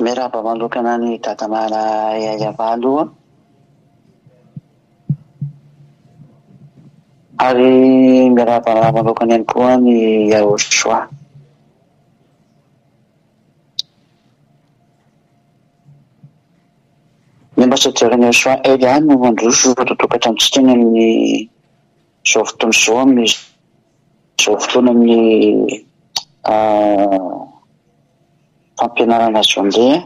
Miarahaba manokana an'i Dadamala Yayavalo ary miarahaba manokana ihany koa an'i Yahoshua. Ny ambasadaoran'i Yahoshua Elia no mandroso tokantranontsika any amin'izao fotoana izao amin'izao fotoana amin'ny fampianarana azo andeha.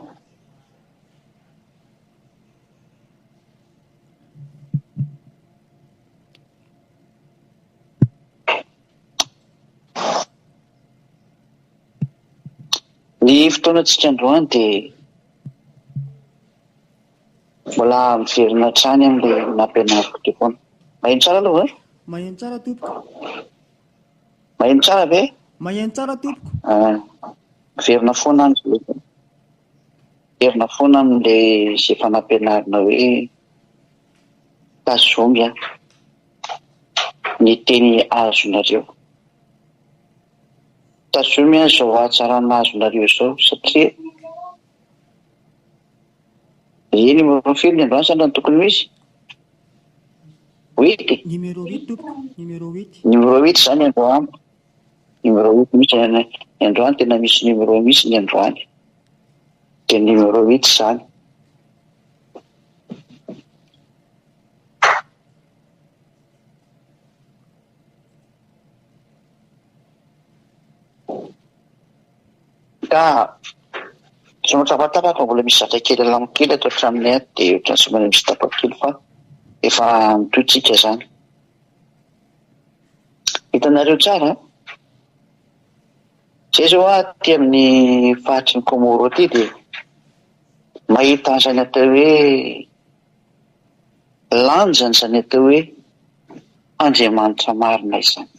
Ny fotoanantsika androany dia mbola miverina hatrany amin'ilay nampianariko teo foana. Maheno tsara aloha ve? Maheno tsara tompoko. Maheno tsara ve? Maheno tsara tompoko. Ah, miverina foana amin'ilay miverina foana amin'ilay izay efa nampianarina hoe tazomy an ny teny azonareo. Tazomy an izao hatsarana azonareo izao satria Ie numéro firy ny androany sa ny tokony ho izy? Huit e? Numéro huit tompoko, numéro huit. Numéro huit izany androany. Numéro huit mihitsy ny androany, tena misy numéro mihitsy ny androany. Dia numéro huit izany. Ka somary tapatapaka fa mbola misy zatra kely alamo kely ato an-tranonay ato dia ohatran'ny somary misy tapakely fa efa mitohy tsika izany. Hitanareo tsara an? Zay zao aho aty amin'ny faritry ny Comores aty dia mahita an'izany atao hoe lanjany izany atao hoe Andriamanitra marina izany.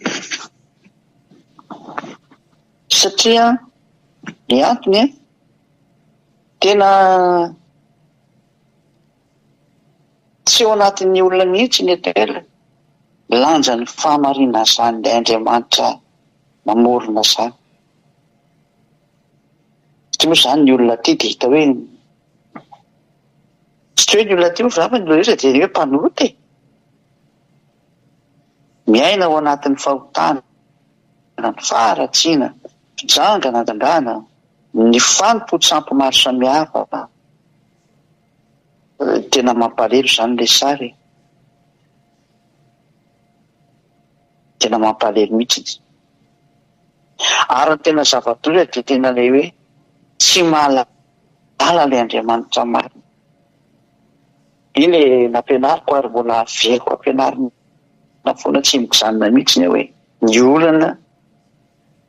Satria ny antony an, tena tsy ao anatin'ny olona mihitsy ny atao hoe lanjan'ny fahamarinana izany ilay Andriamanitra namorona izany. Satria moa izany ny olona aty dia hita hoe, tsy hoe ny olona aty moa fa ny olona rehetra dia hoe mpanota e. Miaina ao anatin'ny fahotana. ny faharatsiana, fijangana-jangana, ny fanompoan-tsampy maro samihafa. Tena mampalahelo izany ilay sary e. Tena mampalahelo mihitsy. Ary ny tena zava-doza dia tena ilay hoe tsy mahalala ilay Andriamanitra marina. Iny ilay nampianariko ary mbola averiko ampianarina foana tsy mijanona mihitsy ny hoe Ny olana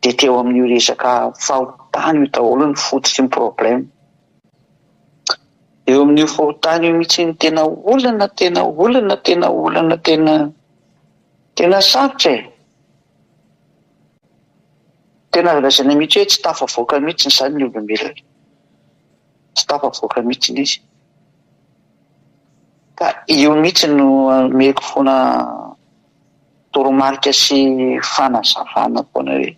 dia teo amin'io resaka fahotana io daholo ny fototry ny problème. Eo amin'io fahotana io mihitsy ny tena olana, tena olana, tena olana, tena tena sarotra e! Tena azo lazaina mihitsy hoe tsy tafavoaka mihitsy izany ny olombelona. Tsy tafavoaka mihitsy izy. Ka io mihitsy no omeko foana toromarika sy fanazavana foana hoe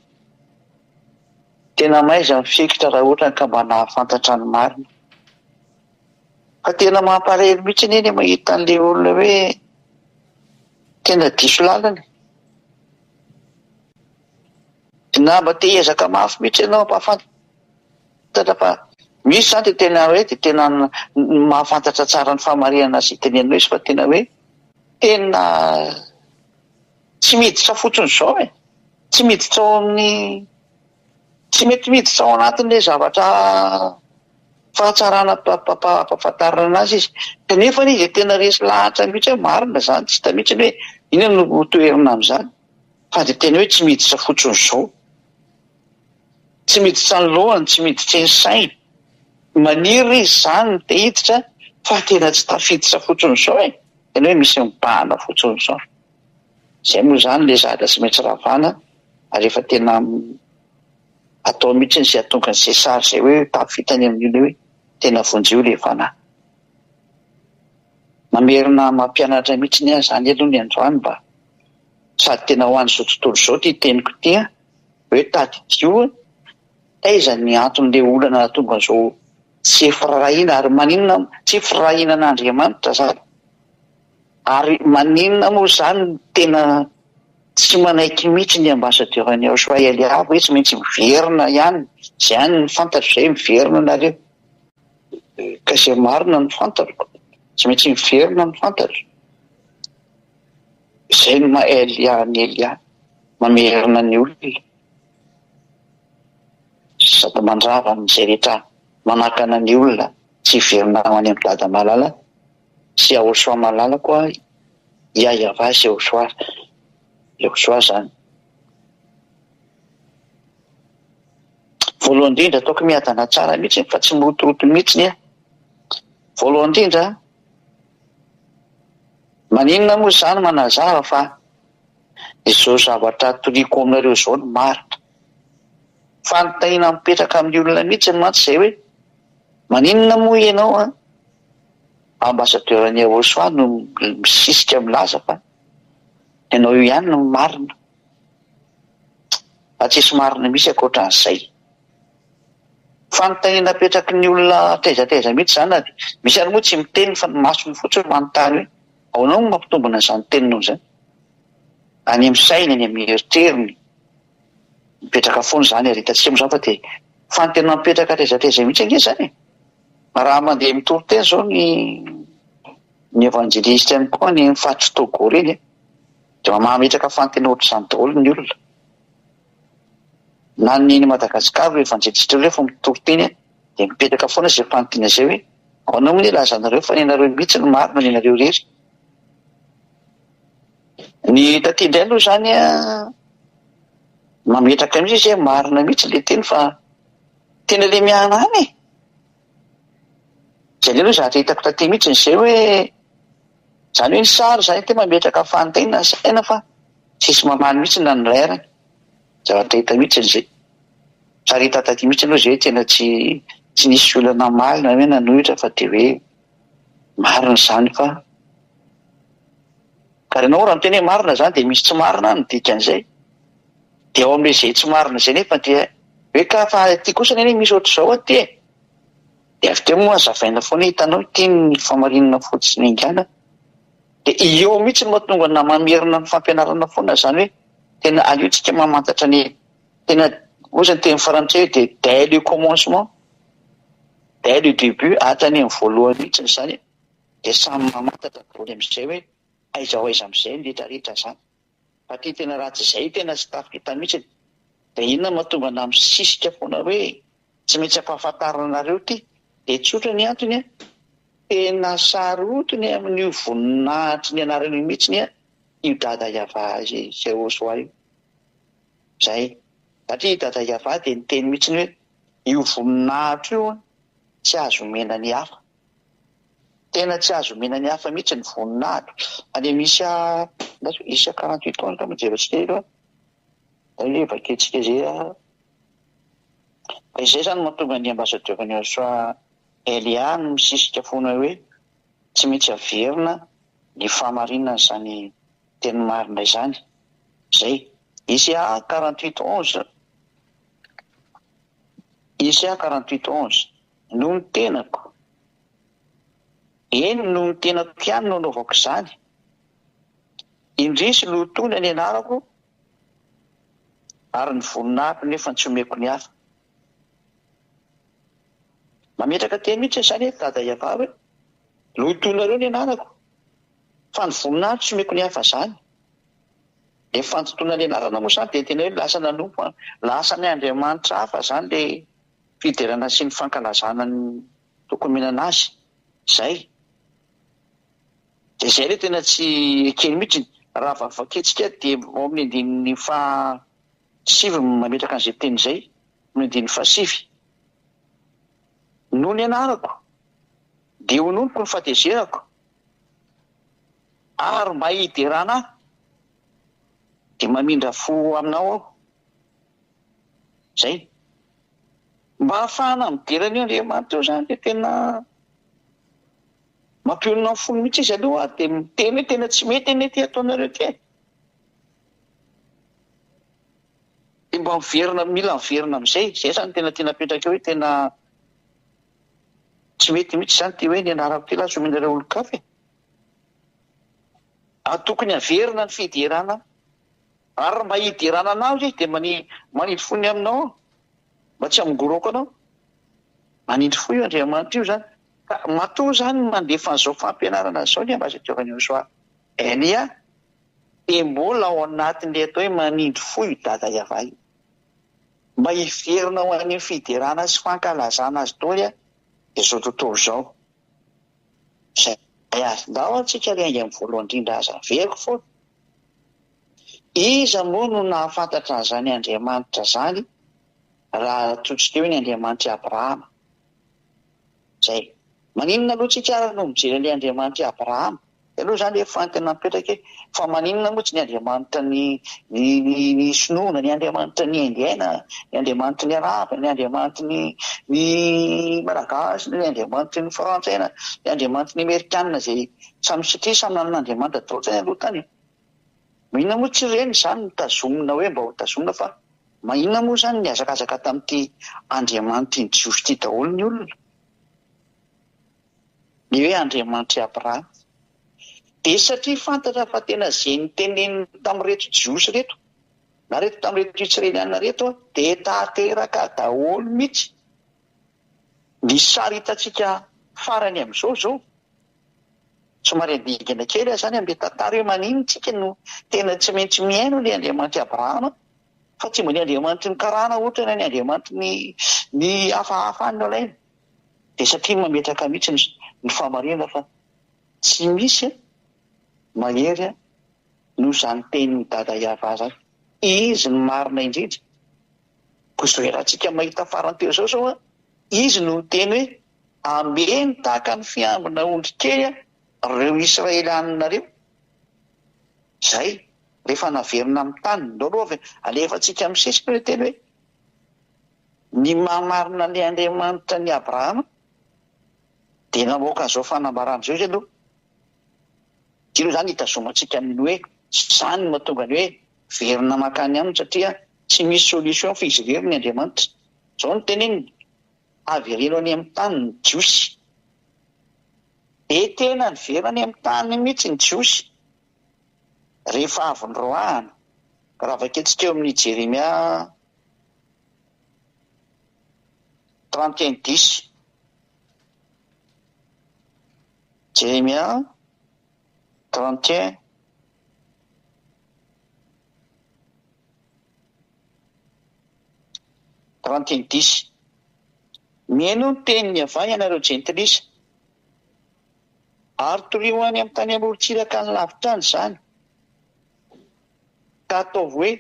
tena maiza ny fikitra raha ohatra ka mba nahafantatra ny marina. Fa tena mampalahelo mihitsy anie ny mahita an'ilay olona hoe tena diso lalana e. Na mba te hiezaka mafy mihitsy ianao hampahafantatra fa misy izany dia tena hoe dia tena mahafantatra tsara ny fahamarinana izay teneninao izy fa tena hoe Tena tsy miditra fotsiny izao e! Tsy miditra ao amin'ny, tsy mety miditra ao anatin'ilay zavatra fahatsarana ampahafantarina anazy izy. Kanefa izy dia tena resy lahatra mihitsy hoe marina izany, tsy hita mihitsy hoe inona no toherina amin'izany fa dia tena hoe tsy miditra fotsiny izao. Tsy miditra ny lohany, tsy miditra ny sainy. Maniry izy izany te hiditra fa tena tsy tafiditra fotsiny izao e! Tena hoe misy mibahana fotsiny izao. Izay moa izany ilay zavatra tsy maintsy ravana ary efa tena atao mihitsy izay hahatonga an'izay sary izay hoe tafita any amin'io ilay hoe tena vonjeo ilay fanahy. Mamerina mampianatra mihitsy aho izany aloha ny androany mba sady tena ho an'izao tontolo izao ity teniko ity an! Hoe tadidio taiza ny anton'ilay olana nahatonga an'izao. Tsy firahina ary maninona tsy firahina an'Andriamanitra zany? Ary maninona moa zany no tena tsy manaiky mihitsy ny ambassadeur an'i Australia hoe tsy maintsy miverina ihany, zay ihany no fantatro zay, miverina nareo. Ka zay marina no fantatro, tsy maintsy miverina no fantatro. Zay no maha Elia an'i Elia, mamerina ny olona. Sady mandrava an'izay rehetra manakana ny olona tsy hiverina ho any amin'i Dada malala sy Yahoshua malala koa Yah-Yavah sy Yahoshua, Yahoshua izany. Voalohany indrindra ataoko miadana tsara mihitsy fa tsy mirotoroto mihitsy aho. Voalohany indrindra, maninona moa izany manazava fa Izao zavatra toriako aminareo izao no marina. Fanontaniana mipetraka amin'ny olona mihitsy mantsy izay hoe, maninona moa ianao an, ambassadeur an'i Yahoshuah no misisika milaza fa ianao io ihany no marina, fa tsisy marina misy ankoatran'izay. Fanontaniana apetraky ny olona taiza taiza mihitsy izany na dia misy ary moa tsy miteny fa ny masony fotsiny manontany hoe ahoanao no mampitombina an'izany teninao izany? Any amin'ny sainy, any amin'ny eritreriny, mipetraka foana izany ary hitantsika moa izany fa dia fanontaniana mipetraka taiza taiza mihitsy ange izany e! Raha mandeha mitory teny izao ny ny evanjelista ihany koa any amin'ny faritr'i Togo ireny e, dia mametraka fanontaniana ohatr'izany daholo ny olona. Na ny eny Madagascar ireo evanjelista ireo rehefa mitory teny dia mipetraka foana izay fanontaniana izay hoe ahoana moa ny ilazanareo fa ny anareo mihitsy no marina ny anareo irery. Ny taty indray aloha izany an, mametraka mihitsy izy hoe marina mihitsy ilay teny fa tena ilay miahana any e. Izay indray aloha zavatra hitako taty mihitsy izay hoe izany hoe ny sary izany ity mametraka fanontaniana ny saina fa tsisy mamaly mihitsy na ny iray ary. Zavatra hita mihitsy izay. Sary hita taty mihitsy aloha izay hoe tena tsy tsy nisy olona namaly na hoe nanohitra fa dia hoe marina izany fa ka ianao raha miteny hoe marina izany dia misy tsy marina any ny dikan'izay. Dia ao amin'ilay izay tsy marina izay nefa dia hoe ka fa aty kosa anie misy ohatr'izao aty e. Dia avy teo moa hazavaina foana hoe hitanao ity ny famarinana fotsiny haingana. Dia eo mihitsy no mahatonga na mamerina ny fampianarana foana izany hoe tena aleo tsika mamantatra ny tena hoy izy ny teny frantsay hoe dia dès le commencement, dès le début hatrany amin'ny voalohany mihitsy izany dia samy mamantatra daholo amin'izay hoe aiza ho aiza amin'izay ny rehetra rehetra izany. Fa ity tena raha tsy izay tena tsy tafita mihitsy. Dia inona no mahatonga anà misisika foana hoe tsy maintsy ampahafantarina anareo ity? Dia tsotra ny antony an, tena sarotiny amin'io voninahitry ny anarana io mihitsy an io Dada Yavah Jehosoa io. Izay. Satria i Dada Yavah dia niteny mihitsy hoe io voninahitro io an tsy azo omena ny hafa. Tena tsy azo omena ny hafa mihitsy ny voninahitro. Any amin'ny Isa, Isa 48 ans angamba jerentsika eto an. Zay hoe vakintsika izay an. Fa izay izany no mahatonga ny ambassadeur ny Yahoshuah Elia no misisika foana hoe tsy maintsy averina ny fahamarinan'izany teny marina izany. Izay. Isa 48 11. Isa 48 11. Noho ny tenako. Eny, noho ny tenako ihany no anaovako izany. Indrisy lotoina ny anarako ary ny voninahitro nefa tsy omeko ny hafa. Mametraka teny mihitsy izany eto Dada Yavah hoe, lotoinareo ny anarako fa ny voninahitro tsy omeko ny hafa izany. Ilay fandotoana ny anarana moa izany dia tena hoe lasa nanompo, lasa ny andriamanitra hafa izany ilay fiderana sy ny fankalazana ny tokony omenana azy. Izay. Dia izay ilay tena tsy ekeny mihitsy. Raha vakivakintsika dia ao amin'ny andininy faha sivy no mametraka an'izay teny izay, amin'ny andininy faha sivy. Noho ny anarako, dia hononiko ny fahatezerako, ary mba hiderana ahy, dia mamindra fo aminao aho. Izay. Mba hahafahana midera an'io Andriamanitra io izany dia tena mampionona ny fony mihitsy izy aloha dia miteny hoe tena tsy mety anie ity ataonareo ity e. Dia mba miverina, mila miverina amin'izay. Izay izany tena tiana apetraka eo hoe tena. Tsy mety mihitsy izany ity hoe ny anarako ity lasa omenareo olon-kafa e. Ary tokony haverina ny fiderana ary mba hiderana anao izy dia manindry fo ny aminao aho mba tsy hamongorako anao. Manindry fo io Andriamanitra io izany. Ka matoa izany mandefa an'izao fampianarana izao ny ambassadeur Josoa Elia dia mbola ao anatin'ilay atao hoe manindry fo io Dada Yavah io. Mba hiverina ho any amin'ny fiderana sy fankalazana azy daholo izao tontolo izao. Izay ary. Ndao antsika ry ainga amin'ny voalohany indrindra aza averiko foana. Iza moa no nahafantatra an'izany Andriamanitra izany raha toa tsy teo ny Andriamanitr'i Abrahama? Izay. Maninona aloha tsika ary no mijery an'ilay Andriamanitr'i Abrahama? Izay aloha izany efa tena mipetraka e. Fa maninona moa tsy ny Andriamanitra ny ny ny ny Sinoa na ny Andriamanitra ny Indiana, ny Andriamanitry ny Arabo, ny Andriamanitry ny ny Malagasy, ny Andriamanitry ny Frantsay na ny Andriamanitry ny Amerikana izay samy satria samy nanana Andriamanitra daholo izany aloha tany e. Maninona moa tsy ireny izany no tazomina hoe mba ho tazomina fa maninona moa izany nihazakazaka tamin'ity Andriamanitry ny Jiosy ity daholo ny olona? Ny hoe Andriamanitr'i Abrahama. Dia satria fantatra fa tena izay noteneniny tamin'ireto Jiosy ireto, na ireto tamin'ireto Israeliana ireto, dia tanteraka daholo mihitsy. Ny sary hitantsika farany amin'izao izao, somary handingana kely aho izany amin'ilay tantara hoe maninona isika no tena tsy maintsy mihaino ilay Andriamanitr'i Abrahama, fa tsy mba ny Andriamanitry ny karana ohatra na ny Andriamanitry ny ny hafahafa any no alaina. Dia satria mametraka mihitsy ny fahamarinana fa tsy misy mahery noho izany tenin'i Dada Yava izany. Izy no marina indrindra. Koa izao iarahantsika mahita farany teo izao izao an, izy no niteny hoe ambeno tahaka ny fiambina ondry kely ireo Israelianinareo. Izay, rehefa naverina amin'ny taniny. Ndao aloha alefantsika misesika ilay teny hoe Ny maha marina an'ilay Andriamanitra an'i Abrahama dia namoaka an'izao fanambarana izao izy aloha. Ity aloha izany hitazomantsika ny hoe izany no mahatonga ny hoe verina mankany aminy satria tsy misy solution fa izy irery ny Andriamanitra. Izao no teneniny, avereno any amin'ny tany ny Jiosy. Dia tena niverina any amin'ny tany mihitsy ny Jiosy rehefa avy niroahana. Raha vakintsika eo amin'ny Jeremia 31 dix. Jeremia 31 31 dix. Mihainoa ny tenin'i Yavah ianareo jentilisa, ary torio any amin'ny tany amorontsiraka any lavitra any izany, ka ataovy hoe,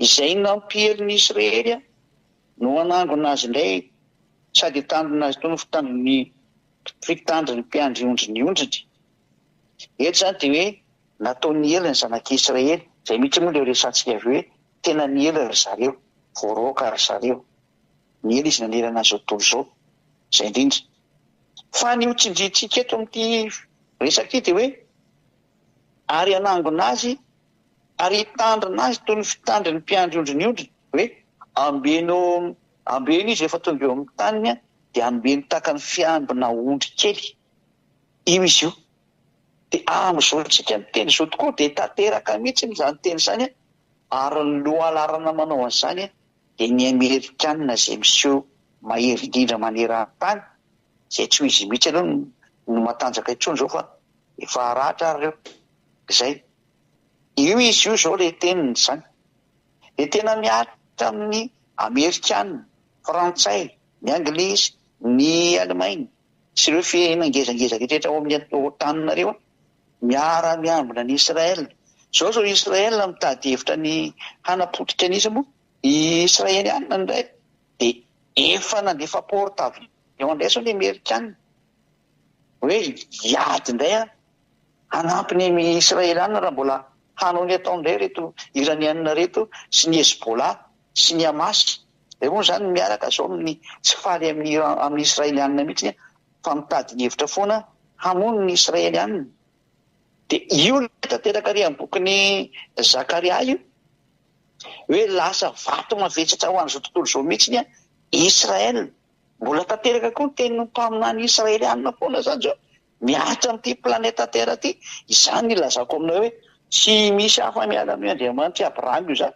Izay nampiely ny Israely no hanangona azy indray sady hitandrina azy toy ny fitandron'ny fitandrin'ny mpiandry ondry ny ondriny. Eto izany dia hoe natao niely ny zanak'i Israely, izay mihitsy moa ilay resahantsika avy eo hoe tena niely ry zareo, voaroaka ry zareo. Niely izy nanerana an'izao tontolo izao. Izay indrindra. Fa ny ho tsindriantsika eto amin'ity resaka ity dia hoe ary hanangona azy ary hitandrina azy toy ny fitandrin'ny mpiandry ondry ny ondriny, hoe, Ambeno, ambeno izy rehefa tonga eo amin'ny taniny, dia ambeno tahaka ny fiambina ondry kely. Io izy io. Dia amin'izao tsika miteny izao tokoa dia tanteraka mihitsy izany teny izany, ary ny lohalaharana manao an'izany dia ny Amerikana izay miseho mahery indrindra maneran-tany, izay tsy ho izy mihitsy aloha no matanjaka intsony izao fa efa haratra ary ireo. Izay. Io izy io izao ilay teniny izany. Dia tena mihatra amin'ny Amerikana, Frantsay, ny Anglisy, ny Alemaina sy ireo firenena ngezangeza rehetra ao amin'ny taninareo miara miambina an'i Israel. Izao izao Israel mitady hevitra ny hanapotika an'iza moa? I Israeliana indray dia efa nandefa porte avion indray izao ny Amerikana hoe hiady indray an. Hanampy ny Israeliana raha mbola hanao ny ataony indray ireto Iraniana ireto sy ny Hezbollah sy ny Hamas. Ireo moa izany miaraka izao amin'ny tsy faly amin'ny Iran amin'ny Israeliana mihitsy fa mitady ny hevitra foana hamono ny Israeliana. Dia io ilay tanteraka ary amin'ny bokin'i Zakaria io hoe lasa vato mavesatra ho an'izao tontolo izao mihitsy Israel. Mbola tanteraka koa ny tenin'ny mpaminany israelianina foana izany izao, mihatra amin'ity planeta Terre ity. Izany no ilazako aminao hoe tsy misy afa-miala amin'io Andriamanitr'i Abrahama io izany.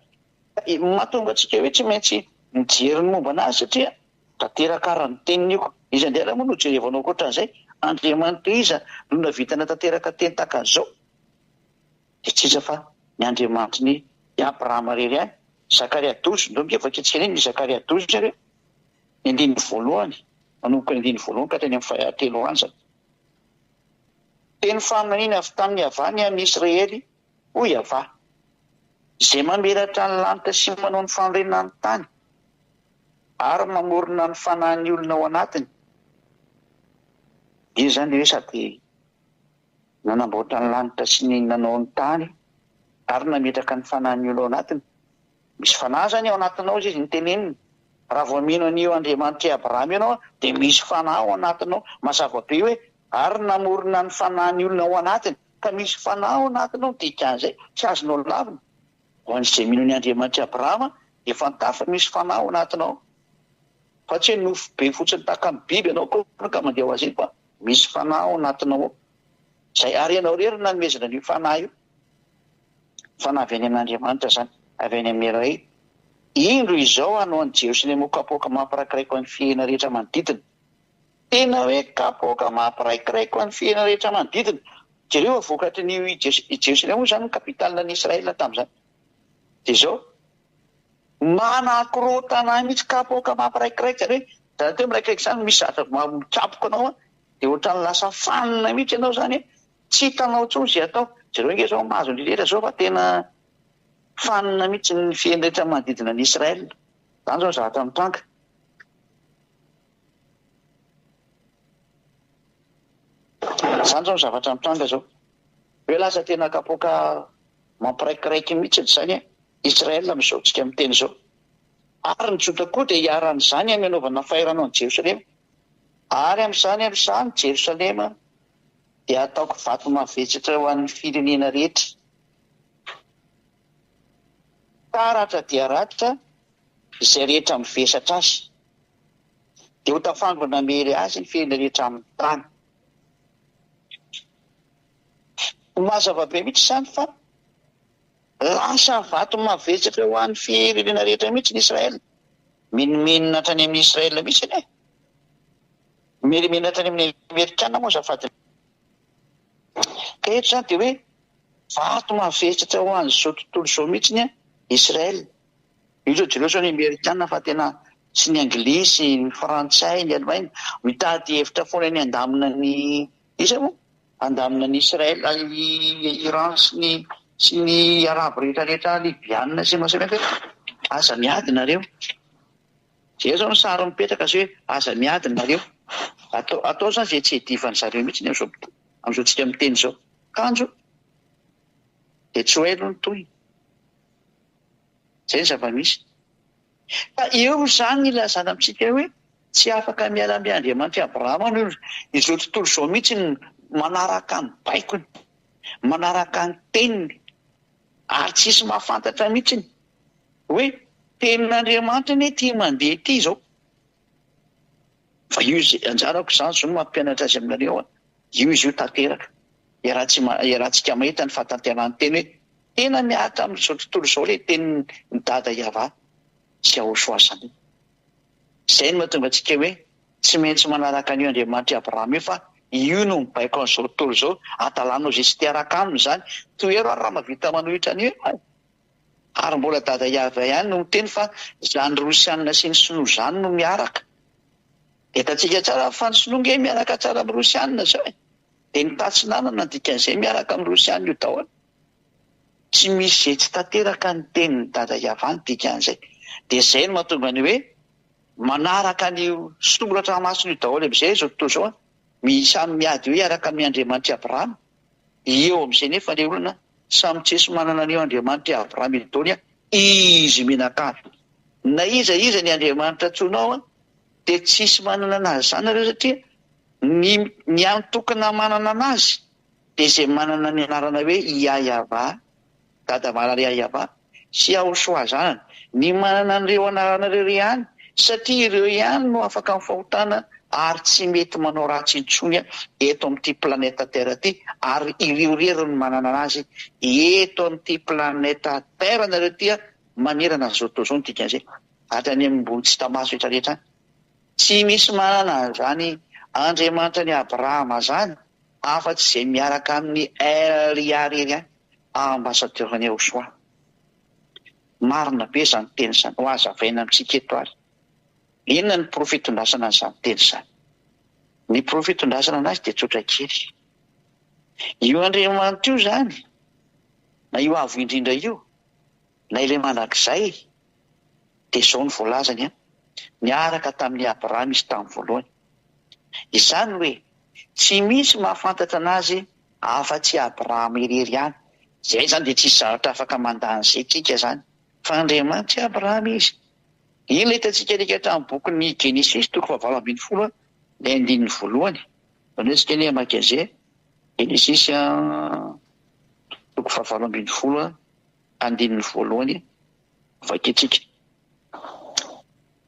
Mahatonga antsika hoe tsy maintsy mijery ny momba an'azy satria tanteraka ary ny teniny io. Iza indray ary moa no jerevanao ankoatran'izay? Andriamanitra iza no nahavita natanteraka teny tahaka an'izao? Dia tsy iza fa ny Andriamanitry ny Abrahama irery ihany. Zakaria 12, ndao ange vakintsika indray ny Zakaria 12 ary ny andininy voalohany, manomboka ny andininy voalohany ka hatrany amin'ny fahatelo any izany. Teny faminaniana avy tamin'i Yavah ny amin'i Israely, hoy Yavah, Izay mamelatra ny lanitra sy manao ny fanorenana ny tany, ary mamorona ny fanahin'ny olona ao anatiny. Io izany dia hoe sady nanamboatra ny lanitra sy ny nanao ny tany ary nametraka ny fanahin'ny olona ao anatiny. Misy fanahy izany ao anatinao izy no teneniny. Raha vao mino an'io Andriamanitr'i Abrahama io ianao dia misy fanahy ao anatinao. Mazava be hoe ary namorona ny fanahin'ny olona ao anatiny. Ka misy fanahy ao anatinao ny dikan'izay. Tsy azonao lavina. Ho an'izay mino ny Andriamanitr'i Abrahama dia fantaro fa misy fanahy ao anatinao. Fa tsy hoe nofo be fotsiny tahaka ny biby ianao akory ka mandeha ho azy iny fa misy fanahy ao anatinao ao. Izay ary ianao irery no nanomezana an'io fanahy io. Fanahy avy any amin'Andriamanitra izany, avy any amin'ny Ray. Indro izao hanao an'i Jerosalema ho kapoaka mampiraikiraiko an'ny firenena rehetra manodidina. Tena hoe kapoaka mampiraikiraiko an'ny firenena rehetra manodidina. Jereo fa vokatry ny i Jerosalema moa izany no capitale-n'i Israël tamin'izany. Dia izao, manakorontana ahy mihitsy kapoaka mampiraikiraika, izany hoe izany hoe miraikiraiky izany misy zavatra mikapoka anao an, dia ohatran'ny lasa fanina mihitsy ianao izany an, tsy hitanao intsony izay atao. Jereo ange izao mahazo ny rehetra izao fa tena fanina mihitsy ny firenena rehetra manodidina an'i Israël. Izany izao ny zavatra mitranga. Izany izao ny zavatra mitranga izao. Hoe lasa tena kapoaka mampiraikiraiky mihitsy izany an, Israël amin'izao tsika miteny izao. Ary ny Joda koa dia hiharan'izany amin'ny hanaovana fahirano an'i Jerosalema. Ary amin'izany andro izany Jerosalema dia hataoko vato mavesatra ho an'ny firenena rehetra. Ka ratra dia ratra izay rehetra mivesatra azy. Dia ho tafangona hamely azy ny firenena rehetra amin'ny tany. Mazava be mihitsy izany fa lasa vato mavesatra ho an'ny firenena rehetra mihitsy ny Israel. Menomenona hatrany amin'ny Israel mihitsy anie. Menomenona hatrany amin'ny Amerikana moa azafady. Ka eto izany dia hoe vato mavesatra ho an'izao tontolo izao mihitsy ny Israel. Io izao jereo izao ny Amerikana fa tena sy ny Anglisy, ny Frantsay, ny Alemaina mitady hevitra foana ny handamina ny iza moa? Handamina ny Israel, Iran sy ny sy ny Arabo rehetra rehetra, Libyana sy ny maro samihafa hoe aza miady nareo. Zay zao ny sary mipetraka zay hoe aza miady nareo. Atao atao zany zay tsy hiadivan zareo mihitsy amin'izao amin'izao tsika miteny izao. Kanjo dia tsy ho ela ny tohiny. Zay ny zava-misy. Ka eo izany ny ilazana amintsika hoe tsy afaka miala amin'i Andriamanitr'i Abrahama ny olona. Izao tontolo izao mihitsy no manaraka ny baikony, manaraka ny teniny, ary tsisy mahafantatra mihitsy hoe tenin'Andriamanitra anie ity mandeha ity izao. Fa io izy, anjarako izany izao no mampianatra azy aminareo an, io izy io tanteraka. Iarahantsika mahita ny fahatanterahan'ny teny hoe Tena mihatra amin'izao tontolo izao ilay tenin'i Dada Yavah sy Yahoshua Sami. Izay no mahatonga antsika hoe tsy maintsy manaraka an'io Andriamanitr'i Abrahama io fa io no mibaiko an'izao tontolo izao, adalanao izay tsy te hiaraka aminy izany, tohero ary raha mahavita manohitra an'io ianao e! Ary mbola Dada Yavah ihany no miteny fa izany Rosianina sy ny Sinoa izany no miaraka. Hitantsika tsara fa ny Sinoa nge miaraka tsara amin'ny Rosianina izao e! Dia ny tatsinanana ny dikan'izay miaraka amin'ny Rosianina io daholo. Tsy misy izay tsy tanteraka ny tenin'i Dada Yavah ny dikan'izay. Dia izay no mahatonga ny hoe manaraka an'io soratra masina io daholo amin'izay izao tontolo izao an. Samy miady hoe hiaraka amin'ny Andriamanitr'i Abrahama. Eo amin'izay nefa ilay olona samy tsisy manana an'io Andriamanitr'i Abrahama io daholo an, izy mianakavy. Na iza iza ny Andriamanitra antsoinao an, dia tsisy manana an'azy izany nareo satria ny ny antokona manana an'azy dia izay manana ny anarana hoe Iayavah, Dada Malala Iayavah, sy Yahoshua zanany. Ny manana an'ireo anarana ireo ihany Satria ireo ihany no afaka amin'ny fahotana ary tsy mety manao ratsy intsony eto amin'ity planète terre ity ary ireo irery no manana anazy eto amin'ity planète terre nareo ity manerana an'izao tontolo izao ny dikan'izay hatrany amin'ny ambony tsy hita maso rehetra rehetra any. Tsy misy manana an'izany Andriamanitra an'i Abrahama izany afa-tsy izay miaraka amin'i El Yah irery ihany, ambassadeur-n'i Yahoshuah. Marina be izany teny izany. Ho hazavaina amintsika eto ary. Inona ny porofo itondrasana an'izany teny izany? Ny porofo itondrasana anazy dia tsotra kely. Io Andriamanitra io izany, na io Avo Indrindra io, na ilay Mandrakizay, dia izao no voalazany an, niaraka tamin'i Abrahama izy tamin'ny voalohany. Izany hoe, tsy misy mahafantatra anazy afa-tsy Abrahama irery ihany. Izay izany dia tsisy zavatra afaka mandà an'izay tsika izany, fa Andriamanitr'i Abrahama izy. Iny ilay hitantsika alika hatramin'ny bokin'ny Genesisy toko fahavalo ambinifolo ilay andininy voalohany. Izany hoe tsika anie hamaky an'izay Genesisy toko fahavalo ambinifolo andininy voalohany vakintsika.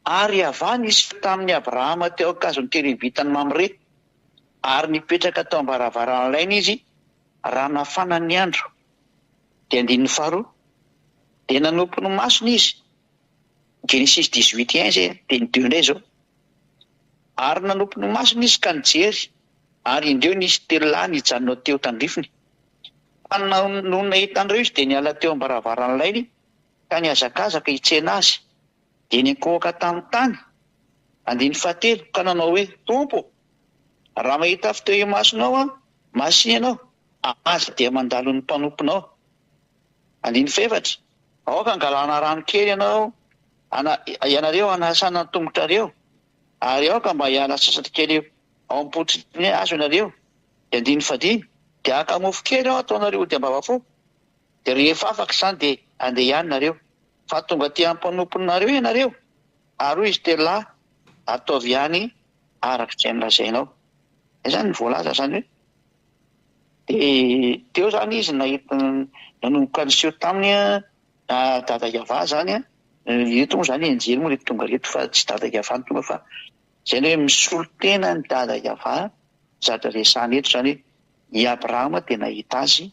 Ary Yavah niseho tamin'i Abrahama teo an-kazon'ny terebitan'i Mamre, ary nipetraka tao am-baravaran'ny lainy izy raha nafana ny andro. Dia andininy faharoa, dia nanopy ny masony izy, Genesisy dix-huit un izay, teny deux indray izao. Ary nanopy ny masony izy ka nijery, ary indreo nisy telo lahy nijanona teo tandrifiny. Fa nony nahita an'ireo izy dia niala teo am-baravaran'ny lainy ka nihazakazaka hitsena azy. Dia niankohoka tamin'ny tany, andininy fahatelo, ka nanao hoe, Tompo, raha mahita afo teo imasonao aho, masìna ianao, aza dia mandalo ny mpanomponao. Andininy fahefatra, Aoka hangalana rano kely ianao, ana, ianareo hanasana ny tongotrareo, ary aoka mba hiala sasatra kely ao am-pototry ny hazo ianareo. Dia andininy fahadimy, Dia haka mofo kely aho hataonareo hody am-bavafo, dia rehefa afaka izany dia handeha ihany nareo. Fa tonga aty amin'ny mpanomponareo ianareo, ary hoy izy telolahy, Ataovy ihany araka izay nolazainao. Izay izany no voalaza izany hoe, dia teo izany izy nahita, nanomboka niseho taminy Dada Yavah izany an, ireto moa izany anjely moa ireto tonga ireto fa tsy Dada Yavah no tonga fa izay ny hoe misolo tena an'i Dada Yavah, zavatra resahana eto izany hoe i Abrahama dia nahita azy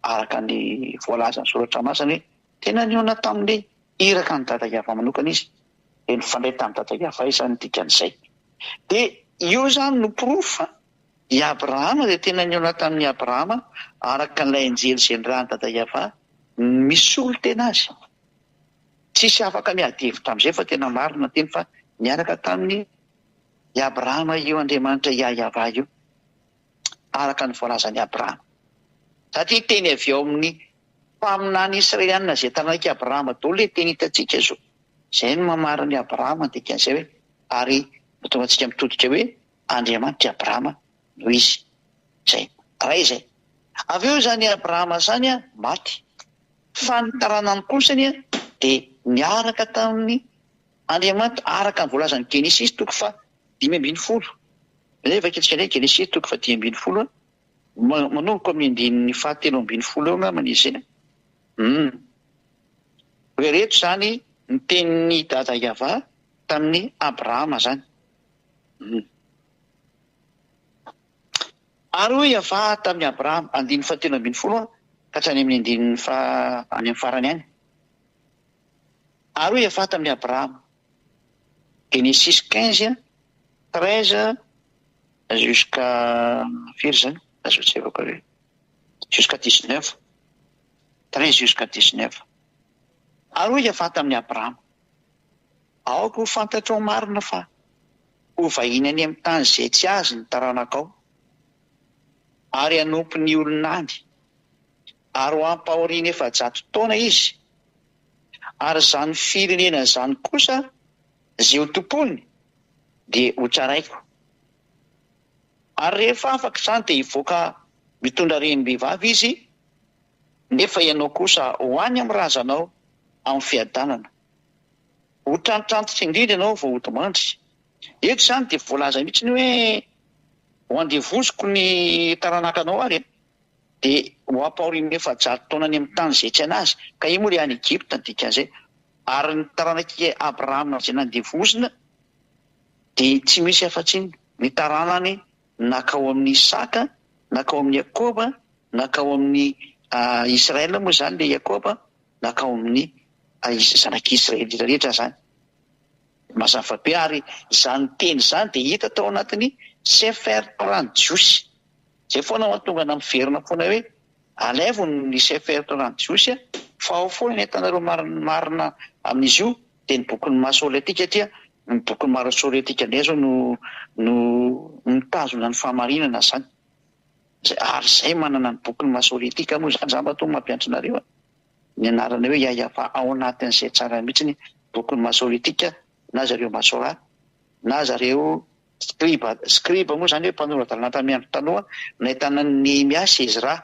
araka ny voalazan'ny soratra masina hoe Tena nihaona tamin'ny iraka an'i Dada Yavah manokana izy, dia nifandray tamin'i Dada Yavah izany ny dikan'izay. Dia io izany no porofo fa i Abrahama dia tena nihaona tamin'i Abrahama araka an'ilay anjely izay nirahan'i Dada Yavah misolo tena azy. Tsisy afaka miady hevitra amin'izay fa tena marina ny teny fa niaraka tamin'i Abrahama io Andriamanitra Yah-Yavah io araka ny voalazan'i Abrahama. Satria teny avy ao amin'ny Mpaminany Israelianina izay taranak'i Abrahama daholo ilay teny hitantsika izao. Izay no mamarina an'i Abrahama ny dikan'izay hoe ary mahatonga antsika mitodika hoe Andriamanitr'i Abrahama no izy. Izay. Iray izay. Avy eo izany Abrahama izany maty. Fa ny taranany kosa anie dia niaraka tamin'ny Andriamanitra araka ny voalazan'ny Genesisy toko faha 15. Izay vakintsika indray Genesisy toko faha 15. Manomboka amin'ny andininy fahatelo ambin'ny folo eo angambany izy e. Hum. Hoe ireto izany ny tenin'i Dada Yavah tamin'i Abrahama izany. Hum. Ary hoy Yavah tamin'i Abrahama, andininy fahatelo ambin'ny folo ka hatrany amin'ny andininy faha any amin'ny farany any. Ary hoy Yavah tamin'i Abrahama, Genesis 15, 13 Jusqu'à firy zany? Aza jereko aloha e. Jusqu'à 19. 13 jusqu'à 19. Ary hoy Yavah tamin'i Abrahama, Aoka ho fantatrao marina fa ho vahiny any amin'ny tany izay tsy azy ny taranakao, ary hanompo ny olona any, ary ho ampahoriany 400 taona izy, ary izany firenena izany kosa izay ho tompony dia hotsaraiko. Ary rehefa afaka izany dia hivoaka mitondra renim-behivavy izy, nefa ianao kosa ho any amin'ny razanao amin'ny fiadanana. Ho trantrantitra indrindra ianao vao hodimandry. Eto izany dia voalaza mihitsy ny hoe ho andevoziko ny taranakanao ary dia ho ampahorian'ny 400 taona any amin'ny tany izay tsy an'azy. Ka io moa ilay any Egypta ny dikan'izay. Ary ny taranak'i Abrahama izay nandevozina. Dia tsy misy afa-tsy ny taranany nankao amin'i Isaka, nankao amin'i Jakoba, nankao amin'i Israël moa izany ilay Jakoba, nankao amin'ny zanak'i Israely rehetra izany. Mazava be ary izany teny izany dia hita tao anatin'ny Sefer Torah ny Jiosy. Izay foana no mahatonga anà miverina foana hoe alaivo ny Sefer Torah ny Jiosy fa ao foana ny ahitanareo marina amin'izy io dia ny bokin'ny Masoretika aty, ny bokin'ny Masoretika indray izao no no mitazona ny fahamarinana izany. Ary izay manana ny bokin'ny Masoretika moa izany, za mba toa mampiantso anareo a! Ny anarana hoe Yahya fa ao anatin'izay tsara mihitsy ny bokin'ny Masoretika na zareo Masora na zareo scribe, scribe moa izany hoe mpanora-dalàna tamin'ny andro taloha nahitana an'i Nehemia sy Ezra,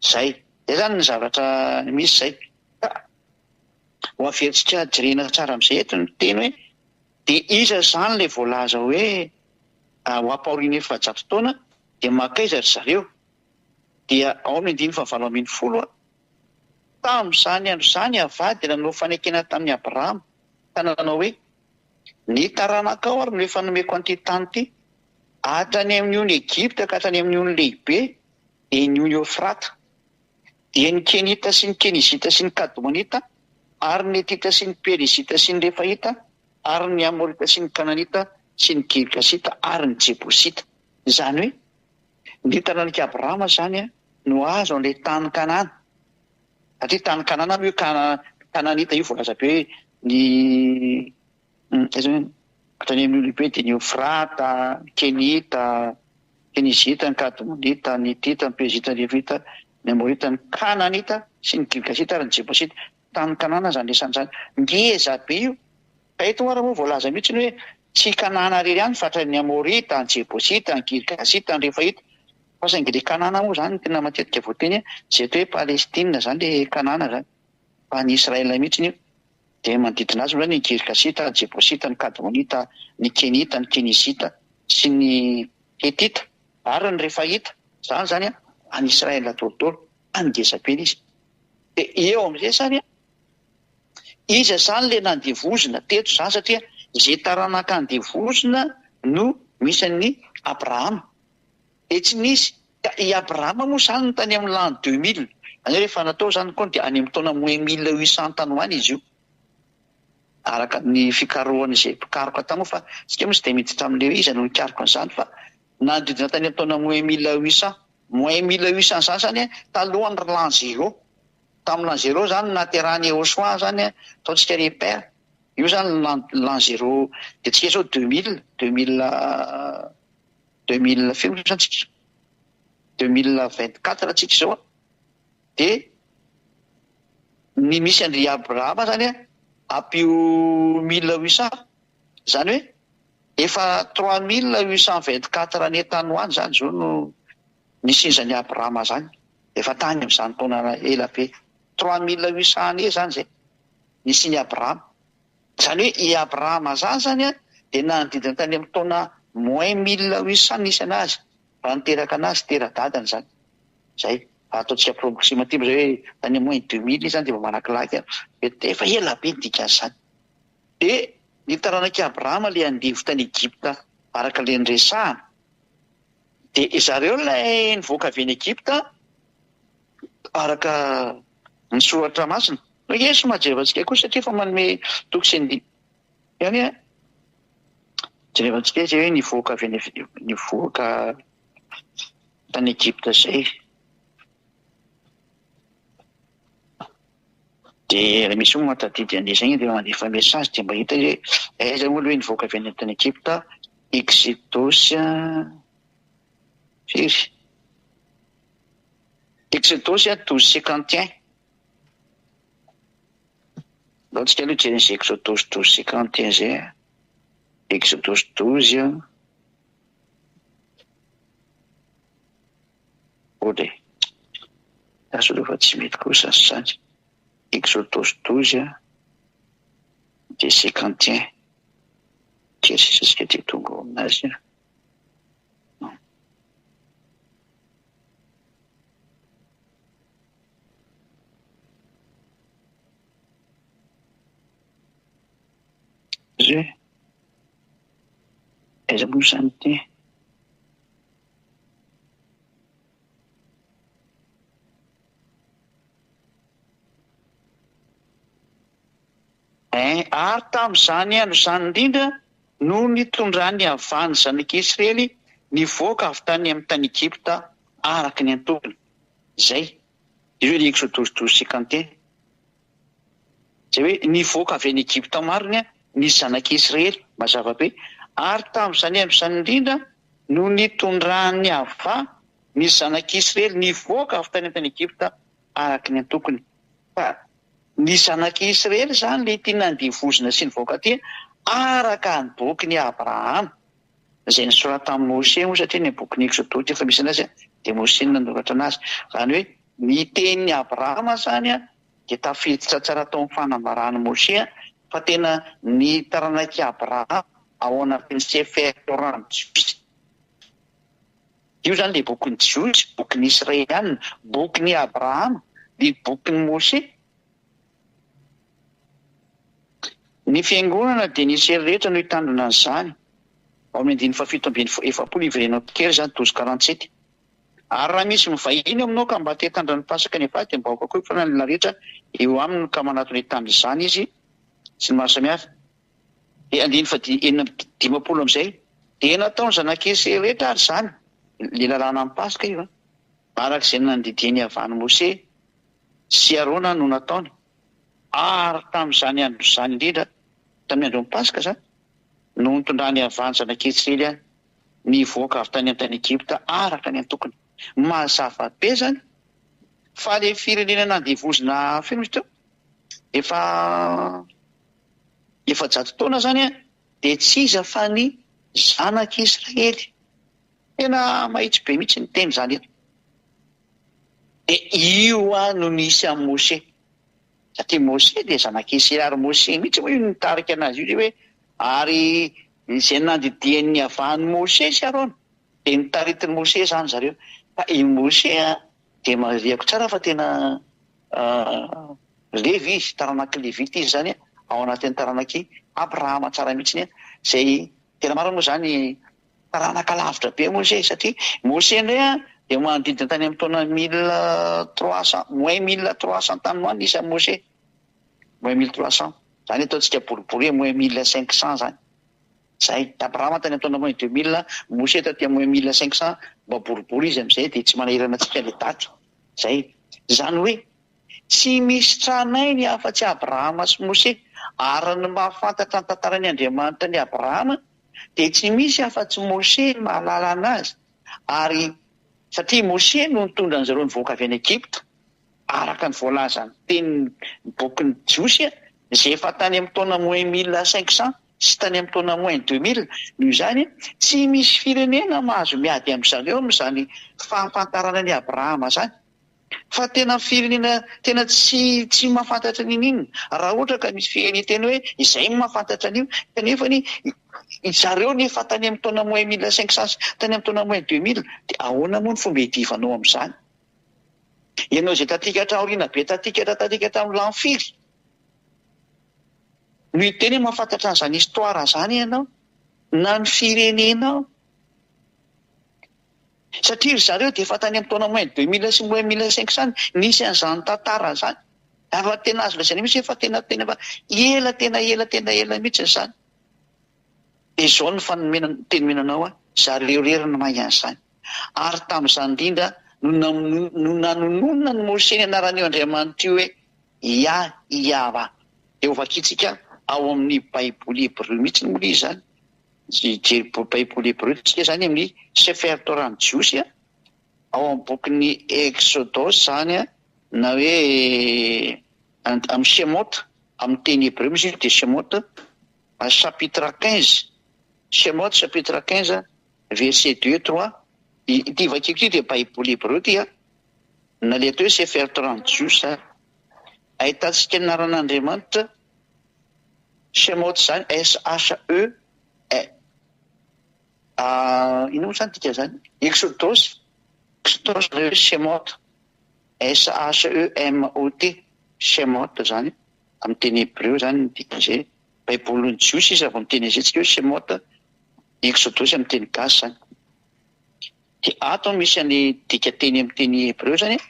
izay. Izay izany ny zavatra misy izay. Ka ho averintsika jerena tsara amin'izay eto ny teny hoe dia iza izany ilay voalaza hoe ho ampahoriana 400 taona dia mankaiza ry zareo? Dia ao amin'ny andininy fahavalo ambinifolo, Tamin'izany andro izany Yavah dia nanao fanekena tamin'i Abrahama ka nanao hoe, Ny taranakao ary no efa nomeko an'ity tany ity, hatrany amin'ny ony Egypta ka hatrany amin'ny ony lehibe, dia ny ony Eofrata. Dia ny Kenita sy ny Kenizita sy ny Kadmonita ary ny Hetita sy ny Perizita sy ny Refaita ary ny Amorita sy ny Kananita sy ny Girgasita ary ny Jebosita. Izany hoe, ny taranak'i Abrahama izany no azo an'ilay tany Kanana. Satria tany Kanana moa io Kananita io voalaza be hoe ny aiza hoe hatrany amin'ny lehibe dia ny Eofrata, ny Kenita, Kenizita, ny Kadmonita, ny Hitita, ny Perizita, ny Revita, ny Amorita, ny Kananita sy ny Girgasita ary ny Jebosita. Tany Kanana izany resany izany. Ngeza be io. Ka eto ary moa voalaza mihitsy ny hoe tsy Kanana irery ihany fa hatrany Amorita, ny Jebosita, ny Girgasita, ny Refaita. Fa saingy ilay Kanana moa izany no tena matetika voateny, izay atao hoe Palestina izany ilay Kanana izany. Fa any Israel mihitsy io. Dia manodidina azy moa izany ny Girgasita, ny Jebosita, ny Kadmonita, ny Kenita, ny Kenizita sy ny Hetita ary ny Refaita. Izany izany any Israel daholo. Tany ngeza be ilay izy. Dia eo amin'izay izany, iza izany ilay nandevozina teto izany satria izay taranaka andevozina no misy an'i Abrahama. Dia tsy nisy, ka i Abrahama moa izany tany amin'ny l'an 2000, izany hoe rehefa natao izany ny kaonty dia any amin'ny taona moins 1800 tany ho any izy io. Araka ny fikarohan'izay mpikaroka tany moa fa isika moa tsy dia miditra amin'ilay hoe iza no nikaroka an'izany fa nanodidina tany amin'ny taona moins 1800. Moins 1800 izany izany talohan'ny l'an zéro. Tamin'ny l'an zéro izany no nahaterahan'i Yehosua izany, ataontsika repère. Io izany l'an l'an zéro, dia tsika izao 2000, 2000, 2000 firy moa izany tsika? 2024 tsika izao an, dia ny misy an-dry Abrahama izany an, ampio 1800, izany hoe efa 3824 années tany ho any izany izao no nisian'izany Abrahama izany, efa tany amin'izany taona ela be, 3800 années izany izay nisian'i Abrahama. Izany hoe i Abrahama izany izany an, dia nanodidina tany amin'ny taona moins 1800 nisy an'azy, raha niteraka an'azy, tera-dadany izany. Izay. Raha ataontsika approximative izay hoe tany amin'ny moins 2000 izy izany dia efa malakilaky an. Dia efa ela be ny dikan'izany. Dia ny taranak'i Abrahama ilay andevo tany Egypta araka ilay niresahana. Dia zareo ilay nivoaka avy any Egypta araka ny soratra masina. Anie somary jerevantsika koa satria efa manome toky sy andiany ihany an. Jerevantsika izay hoe nivoaka avy any nivoaka tany Egypta izay. Dia raha misy moa mahatadidy an'izay dia mandefa message dia mba hita hoe aiza moa aloha hoe nivoaka avy any tany Egypta, Exodosy firy? Exodosy 12:51. Ndao tsika aloha hijery an'izay Exodosy 12:51 izay a. Exodosy 12 a. Ohatra e. Azo aloha fa tsy mety kosa izany. Exodosy 12 a. Dia 51. Kely sisa tsika dia tonga ao aminazy a. Zay. Aiza moa izany ity? Ein, ary tamin'izany andro izany indrindra no nitondran'i Yavah ny zanak'Israely nivoaka avy tany amin'ny tany Egypta araka ny antokony. Izay. Io ilay Exodosy douze cinquante et un. Izay hoe nivoaka avy any Egypta marina ny zanak'Israely, mazava be. Ary tamin'izany andro izany indrindra no nitondran'i Yavah ny zanak'Israely nivoaka avy tany an-tany Egypta araka ny antokony. Fa ny zanak'i Israely izany ilay ity nandevozina sy nivoaka aty araka ny bokin'i Abrahama, izay nosoratan'i Mose moa satria ny bokin'ny Eksodosy efa misy anazy dia Mose no nanoratra anazy. Izany hoe ny tenin'i Abrahama izany dia tafiditra tsara tao amin'ny fanambaran'i Mose fa tena ny taranak'i Abrahama ao anatin'ny Sefer Torah jiosy. Io izany ilay bokin'ny Jiosy, bokin'ny Israeliana, bokin'i Abrahama, ny bokin'i Mose. Ny fiangonana dia ny Israely rehetra no hitandrina an'izany. Ao amin'ny andininy fahafito ambin'ny 47 iverenako kely izany, douze quarante sept. Ary raha misy mivahiny eo aminao ka mba te hitandrina ny Pasaka ny vady dia mba aoka koa hifanana ny olona rehetra eo aminy ka manatona hitandrina izany izy sy ny maro samihafa. Dia andininy faha 56 amin'izay, dia nataon'ny zanak'Israely rehetra ary izany, ilay lalàna amin'ny Paska io an, araka izay nandidian'i Yavah-n'i Mose sy Arona no nataony, ary tamin'izany andro izany indrindra, tamin'ny andron'ny Paska izany, no nitondran'i Yavah ny zanak'Israely nivoaka avy tany an-tany Egypta araka ny antokony. Mazava be izany fa ilay firenena nandevozina firy moa izy teo? Efa. 400 taona izany dia tsy iza fa ny zanak'i Israely. Tena mahitsy be mihitsy ny teny izany eto. Dia io no nisy an'i Mose. Satria Mose dia zanak'i Israely ary Mose mihitsy moa io no nitarika anazy io hoe ary izay nandidian'ny havan'i Mose sy Arona dia notaritin'i Mose izany zareo. Fa i Mose dia marihako tsara fa tena Levy izy, taranak'i Levita izy izany, ao anatin'ny taranak'i Abrahama tsara mihitsy, izay tena marina moa izany taranaka lavitra be Mose, satria Mose indray dia manodidina tany amin'ny taona mille trois cent, moins mille trois cent tany ho any nisy an'i Mose, moins mille trois cent, izany ataontsika boribory hoe moins mille cinq cent izany, izay, Abrahama tany amin'ny taona moins deux mille, Mose taty amin'ny moins mille cinq cent, mba boribory izy amin'izay dia tsy manahirana antsika ilay daty. Izay. Izany hoe, tsy misy tranainy afa-tsy Abrahama sy Mose, ary ny mahafantatra ny tantaran'ny Andriamanitra an'i Abrahama dia tsy misy afa-tsy Mose mahalala an'azy, ary satria Mose no nitondra an'izareo nivoaka avy any Egypta, araka ny voalazan'ny tenin'ny bokin'ny Jiosy, izay efa tany amin'ny taona moins mille cinq cents sy tany amin'ny taona moins deux mille. Noho izany, tsy misy firenena mahazo miady amin-dry zareo amin'izany fahafantarana an'i Abrahama izany. Fa tena firenena tena tsy tsy mahafantatra n'inon'inona. Raha ohatra ka misy firenena tena hoe izay no mahafantatra an'io, kanefa anie zareo nefa tany amin'ny taona moins mille cinq cents sy tany amin'ny taona moins deux mille, dia ahoana moa ny fomba hiadivanao amin'izany? Ianao izay taty ka hatraoriana be taty ka taty ka hatramin'ny l'an firy? No hiteny hoe mahafantatra an'izany histoire izany ianao na ny firenenao. Satria ry zareo dia efa tany amin'ny taona moins deux mille sy moins mille cinq cent nisy an'izany tantara izany. Ary raha tena azo lazaina mihitsy hoe efa tena tena efa ela tena ela tena ela mihitsy izany. Dia izao no fanomena teny omena anao aho, zareo irery no mahay an'izany. Ary tamin'izany indrindra no no nanononana an'i Moshe ny anaran'io Andriamanitra io hoe Yah Yahwah. Dia hovakintsika ao amin'ny Baiboly hebreo mihitsy moa ilay izy izany. Hijery Baiboly hebreo tsika izany amin'ny Sefer Torah ny Jiosy, ao amin'ny bokin'ny Eksodosy izany na hoe amin'ny Shemot, amin'ny teny hebreo moa izy io dia Shemot, chapitre quinze, Shemot chapitre quinze verset deux trois, ity vakiko ity dia Baiboly hebreo ity an. Na le atao hoe Sefer Torah jiosy ary ahitantsika ny anaran'Andriamanitra Shemot izany S-H-E A inona moa izany dikan'izany? Exodosy Exodosy ilay hoe Shemot S-H-E-M-O-T Shemot izany amin'ny teny hebreo izany ny dikan'izay. Baibolin'ny jiosy izy raha vao miteny an'izay tsika hoe Shemot. Eksodosy amin'ny teny gasy izany. Dia ato misy an'ilay dikanteny amin'ny teny hebreo izany an,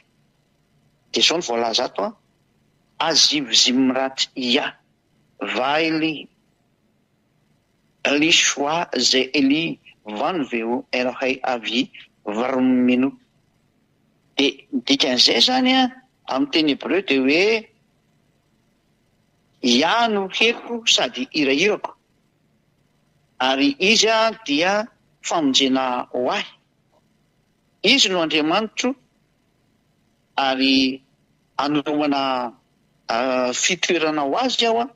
dia izao no voalaza ato an, Aziv zimrat Yah, vaily lishwa ze eli van veo Elohei avi vrmenu. Dia ny dikan'izay izany an, amin'ny teny hebreo dia hoe Yah no heriko sady hirahirako. Ary Izy dia famonjena ho ahy. Izy no Andriamanitro ary hanomana fitoerana ho Azy aho,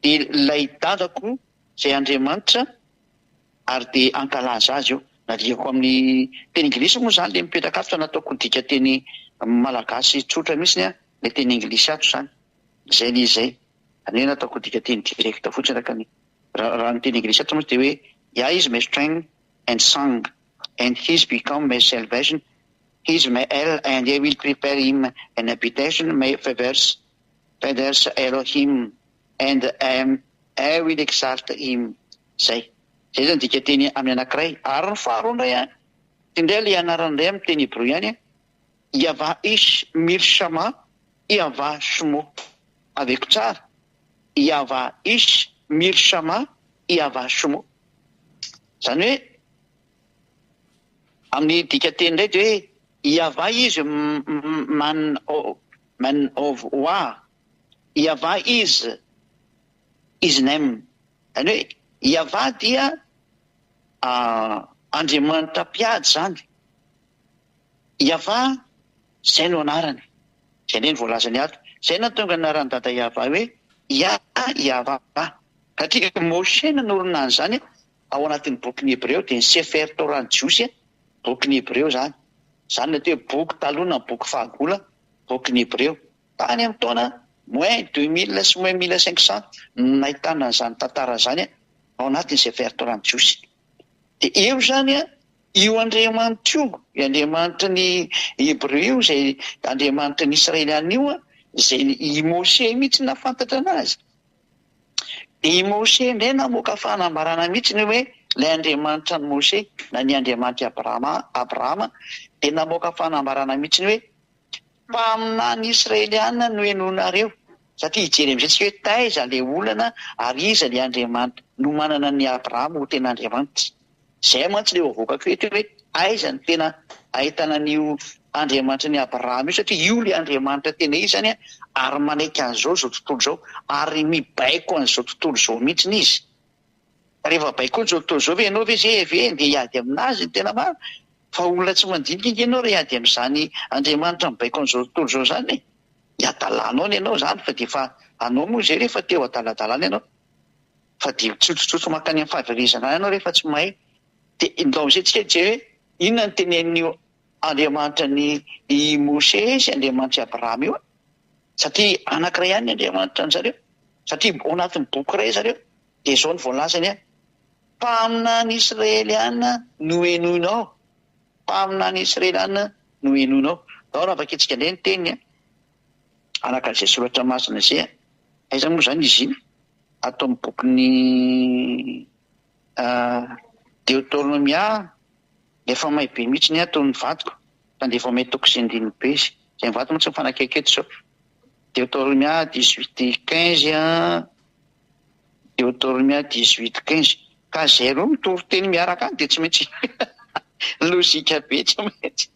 dia ilay dadako izay Andriamanitra, ary dia hankalaza Azy aho. Nadiako amin'ny teny anglisy moa izany ilay mipetraka ato fa nataoko dikanteny malagasy tsotra mihitsy ilay teny anglisy ato izany. Izay ilay izy izay. Izany hoe nataoko dikanteny direct fotsiny araka ny raha ny teny anglisy ato moa dia hoe Yah is my strength and song and he's become my salvation, he's my El and I will prepare him an habitation, my father's father's Elohim and I I will exalt him. Izay. Izay izany dikanteny amin'ny anankiray. Ary ny faharoa indray an, ity indray ilay anarana indray amin'ny teny hebreo ihany an, Yavah ish mirshama Yavah shmo. Aveko tsara, Yavah ish mirshama Yavah shmo. Izany hoe amin'ny dikanteny indray dia hoe Yavah is man man of war, Yavah is his name. Izany hoe Yavah dia Andriamanitra mpiady izany. Yavah, izay no anarany. Izay indray no voalazany ato. Izay nahatonga ny anaran'i Dada Yavah hoe Yah Yavah. Satria Moshe nanorina an'izany ao anatin'ny bokin'ny Hebreo, dia ny Sefer Torah ny Jiosy, bokin'ny Hebreo izany. Izany no atao hoe boky taloha na boky fahagola, bokin'ny Hebreo. Tany amin'ny taona moins 2000 sy moins 1500 no nahitana an'izany tantara izany ao anatin'ny Sefer Torah ny Jiosy. Dia eo izany io Andriamanitra io, io Andriamanitry ny Hebreo io, izay Andriamanitry ny Israeliana io, izay i Moshe mihitsy nahafantatra anazy. Dia i Moshe indray namoaka fanambarana mihitsy ny hoe ilay Andriamanitra an'i Moshe, na ny Andriamanitr'i Abrahama, Abrahama, dia namoaka fanambarana mihitsy ny hoe Mpaminany Israeliana no henoinareo, satria hijery amin'izay tsika hoe taiza ilay olana ary iza ilay Andriamanitra no manana an'i Abrahama ho tena Andriamanitra. Izay mantsy ilay avoakako eto hoe aiza no tena ahitana an'io Andriamanitry ny Abrahama io satria io ilay Andriamanitra tena izy izany ary manaiky an'izao izao tontolo izao ary mibaiko an'izao tontolo izao mihitsy izy. Rehefa baikoiny zao tontolo zao ve ianao ve zay ve ndeha hiady aminazy ny tena marina? Fa olona tsy mandinika ange ianao raha hiady amin'izany Andriamanitra mibaiko an'izao tontolo izao izany e! Hiadalanao ny ianao izany fa dia efa anao moa izay rehefa te ho adaladalana ianao fa dia mitsotsotso mankany amin'ny fahaverezana any ianao rehefa tsy mahay. Dia ndao amin'izay tsika hijery hoe inona no tenenin'io Andriamanitra ny i Moshe sy Andriamanitr'i Abrahama io e! Satria anankiray ihany ny Andriamanitra an-jareo, satria ao anatin'ny boky iray zareo. Dia izao no voalazany an, Mpaminany Israeliana no henoinao, mpaminany Israeliana no henoinao. Ndao raha vakintsika indray ny teniny an, araka izay soratra masina izay an, aiza moa izany izy iny? Ato amin'ny bokin'ny Deoteronomia, efa may be mihitsy ny ato ny vadiko, fa dia efa may toko sy andininy be izy. Izay mivady moa tsy mifanakaiky eto izao. Deoteronomia 18 15 an. Deuteronomia 18 15 Ka zay roa mitory teny miaraka any dia tsy maintsy lojika be tsy maintsy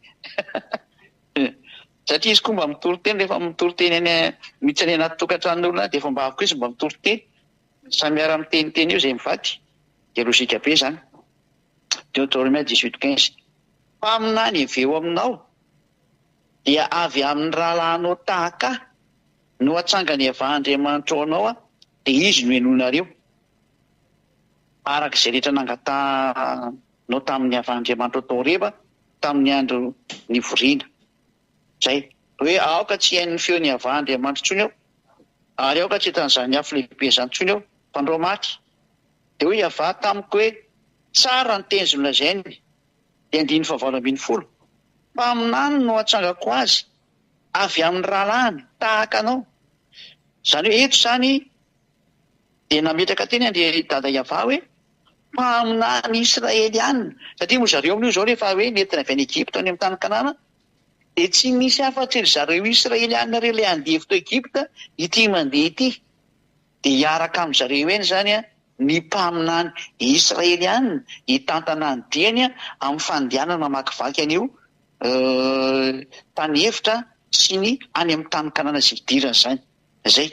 satria izy koa mba mitory teny rehefa mitory teny any mihitsy any anaty tokantranon'olona any dia efa mba avy koa izy mba mitory teny samy miara miteniteny eo zay mivady dia lojika be zany Deuteronomia 18 15 Mpaminany avy eo aminao dia avy amin'ny rahalahinao tahaka ahy No hatsangany Yavah Andriamanitrao anao aho, dia Izy no henoinareo, araka izay rehetra nangatahanao tamin'i Yavah Andriamanitrao tao Horeba, tamin'ny andro nivoriana. Izay. Hoe, Aoka tsy hihaino ny feon'i Yavah Andriamanitro intsony aho, ary aoka tsy hitan'izany afo lehibe izany intsony aho, fandrao maty. Dia hoy Yavah tamiko hoe, Tsara ny teny izay nolazainy. Dia andininy fahavalo ambin'ny folo, Mpaminany no hatsangako azy, avy amin'ny rahalahiny tahaka anao. Izany hoe eto izany dia nametraka teny Andry Dada Yavah hoe, Mpaminany Israeliana, satria moa zareo amin'io izao rehefa hoe nentina avy any Egypta any amin'ny tany Kanana, dia tsy misy afa-tsy ry zareo Israeliana ireo ilay andevo tao Egypta ity mandeha ity. Dia hiaraka amin-dry zareo eny izany ny mpaminany Israeliana hitantana ny diany amin'ny fandehanana mamakivaky an'io tany efitra sy ny any amin'ny tany Kanana izay hidirany izany. Izay.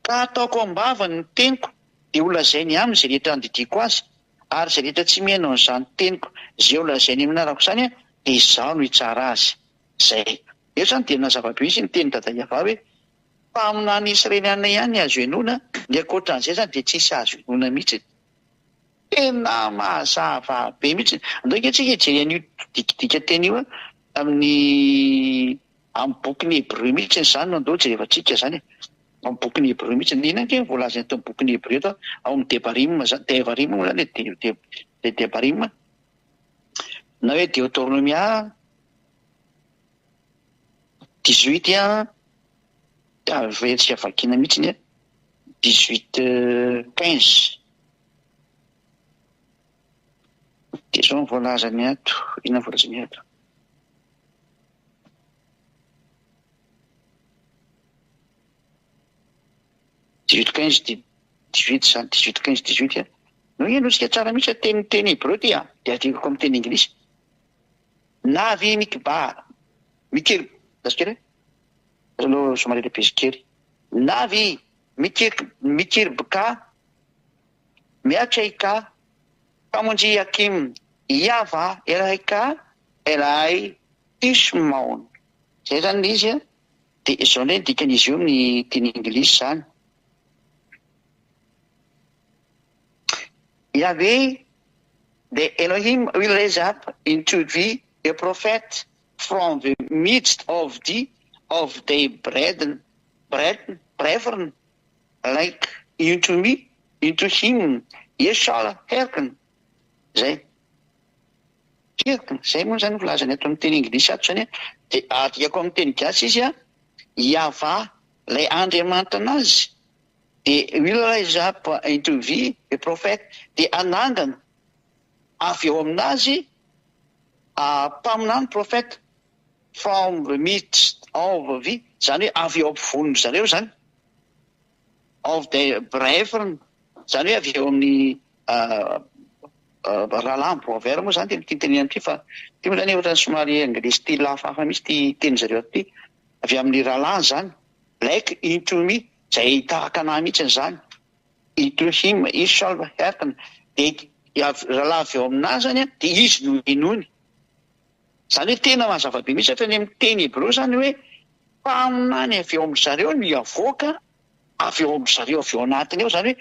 Ka hataoko am-bavany ny teniko, dia holazainy aminy izay rehetra andidiako azy, ary izay rehetra tsy mihaino an'izany teniko izay holazainy amin'ny anarako izany, dia Izaho no hitsara azy. Izay. Eto izany dia nazava be mihitsy ny tenin'i Dada Yavah hoe, Mpaminany Israeliana ihany ny azo henoina, ny ankoatran'izay izany dia tsisy azo henoina mihitsy. Tena mazava be mihitsy. Andao ange tsika hijery an'io dikadikanteny io amin'ny Amin'ny bokin'ny Hebreo mihitsy izany no andao jerevantsika izany e. Amin'ny bokin'ny Hebreo mihitsy. Inona ange no voalaza eto amin'ny bokin'ny Hebreo eto? Ao amin'ny Debarim izany, Devarim moa izany e, de, de, Debarim. Na hoe Deoteronomia 18 an, averitsika vakiana mihitsy ny 18 15. Dia izao no voalazany ato, inona no voalazany ato? 18 15 18 izany 18 15 18 a. No henotsika tsara mihitsy teny teny hebreo ty a, dia adikako amin'ny teny anglisy. Navi mikba mikir lasa kely aloha somary lehibe kely. Navi mikir mikirbka miachaika mpamonjy Yakim Yava Elaika Elai Ishmael. Zay zany le izy a, de izao ndray ny dikan'izy io amin'ny teny anglisy zany. Yahweh the Elohim will raise up into thee a prophet from the midst of the of thy brethren, brethren, brethren like unto me, unto him ye shall hearken. Zay. Hearken, zay moa zany filazany ato amin'ny teny anglisy ato zany a, de adikako amin'ny teny gasy izy a, Yavah lay Andriamanitra anazy de will raise up into thee a prophet, de hanangana avy eo aminazy mpaminany, prophet, from the midst of the, zany hoe avy eo ampovoan-dry zareo zany, of the brethren, zany hoe avy eo amin'ny rahalahy, brother moa zany tena tiany tenenina ity fa ity moa zany ohatran'ny somary anglisy style hafahafa mihitsy ity tenin-dry zareo ato ity, avy amin'ny rahalahiny zany, like unto me, zay tahaka anah mihitsy zany, into him he shall hearken, dia rahalahy avy eo aminah zany an, dia izy no henoiny. Izany hoe tena mazava be mihitsy hatrany amin'ny teny hebreo izany hoe mpaminany avy eo amin-dry zareo no hiavoaka avy eo amin-dry zareo avy eo anatiny ao, izany hoe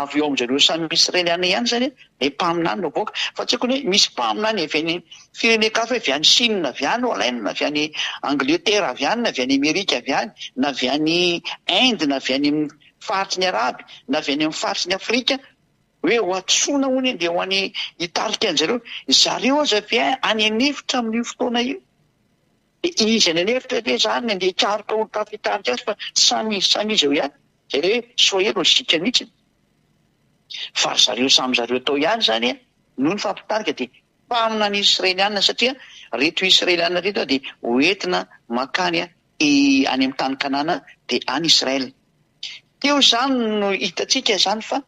avy eo amin-dry zareo samy Israeliana ihany izany ilay mpaminany no avoaka. Fa tsy haiko ny hoe misy mpaminany avy any firenen-kafa hoe avy any Chine avy any no alaina na avy any Angletera avy any na avy any Amerika avy any na avy any Inde na avy any amin'ny faritry ny Arabe na avy any amin'ny faritry ny Afrika Hoe ho antsoina hono dia ho any hitarika an-jareo. Zareo aza ve any an'efitra amin'io fotoana io? Dia izy any an'efitra ve izany andeha hikaroka olon-kafa hitarika azy fa samy izy samy izy eo ihany? Izay ilay hoe soyez logique mihitsy. Fa ry zareo samy zareo tao ihany izany no nifampitarika dia mpaminany Israeliana satria ireto Israeliana ireto dia ho entina mankany any amin'ny tany Kanana dia any Israel. Teo izany no hitantsika izany fa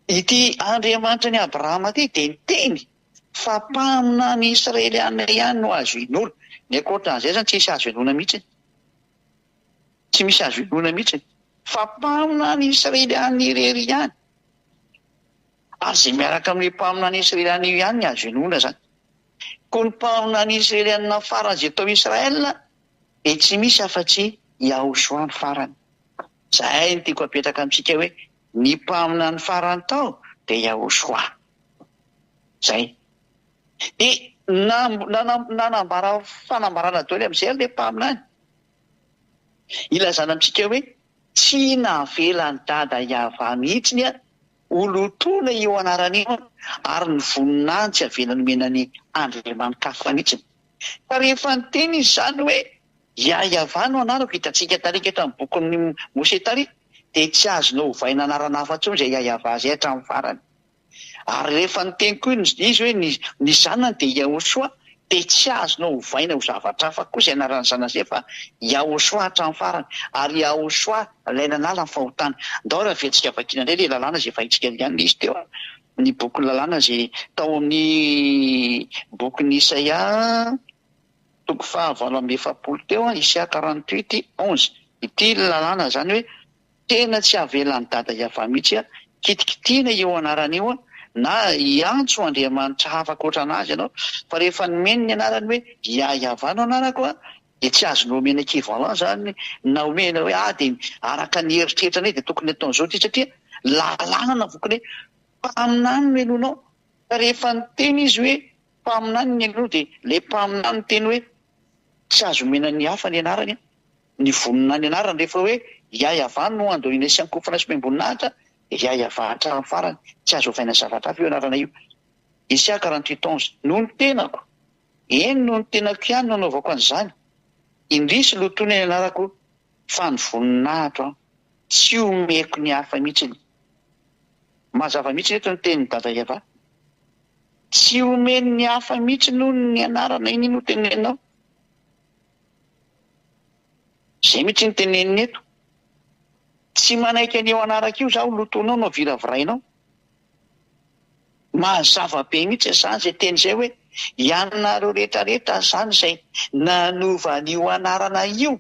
ity Andriamanitry ny Abrahama ity dia niteny fa mpaminany Israeliana ihany no azo inoana. Ny ankoatran'izay izany tsy misy azo inoana mihitsy. Tsy misy azo inoana mihitsy. Fa mpaminany Israeliana irery ihany. Ary izay miaraka amin'io mpaminany Israeliana io ihany ny azo inoana izany. Koa ny mpaminany Israeliana farany izay tao Israel dia tsy misy afa-tsy Yahushua ny farany. Izay no tiako apetraka amintsika hoe ny mpaminany farany tao dia Yahushua. Izay. Dia nanambara fanambarana daholo amin'izay ary ilay mpaminany. Ilazana amintsika hoe tsy navelan'i Dada Yavah mihitsy ny ho lotoina io anarana io ary ny voninahiny tsy avela nomena ny andriamani-kafa mihitsy. Ka rehefa niteny izy izany hoe Yah-Yavah no anarako, hitantsika tarika eto amin'ny bokin'i Moshe tary, dia tsy azonao ovaina anarana hafa intsony izay Yah-Yavah izay hatramin'ny farany. Ary rehefa niteny koa izy hoe ny ny zanany dia Yahoshua dia tsy azonao ovaina ho zavatra hafa koa izay anaran'ny zanany izay fa Yahoshua hatramin'ny farany. Ary Yahoshua ilay nanala ny fahotana. Ndao raha averintsika vakiana indray ilay lalàna izay efa haintsika ihany ilay izy teo an. Ny bokin'ny lalàna izay tao amin'ny bokin'i Isaia toko faha 48 teo an, Isaia 48, 11. Ity lalàna izany hoe Tena tsy avelan'i Dada Yavah mihitsy kitikitihina io anarana io na hiantso Andriamanitra hafa ankoatra an'azy ianao fa rehefa nomeny ny anarany hoe Yah Yavah no anarako dia tsy azonao omena equivalent zany na omena hoe ah dia araka ny eritreritranay dia tokony ataon'izao ity satria lalàna navokany hoe mpaminany no henoinao ka rehefa niteny izy hoe mpaminany ny henoinao dia ilay mpaminany niteny hoe tsy azo omena ny hafa ny anarany Ny vonona ny anarany rehefa hoe Yah Yavah no andohina sy ankofana sy omem-boninahitra dia Yah Yavah hatramin'ny farany, tsy azo ovaina zavatra hafa io anarana io. Isaia 48 11, Noho ny tenako, eny noho ny tenako ihany no anaovako an'izany, indrisy lotoina ny anarako fa ny voninahitro an, tsy omeko ny hafa mihitsiny. Mazava mihitsiny eto ny tenin'i Dada Yavah. Tsy omeny ny hafa mihitsiny hono ny anarana, iny no teneninao. Zay mihitsy ny teneniny eto. Tsy manaiky an'io anaraka io zaho lotoinao no viravirainao. Mazava be mihitsy izany izay teny izay hoe ianareo rehetra rehetra izany izay nanova an'io anarana io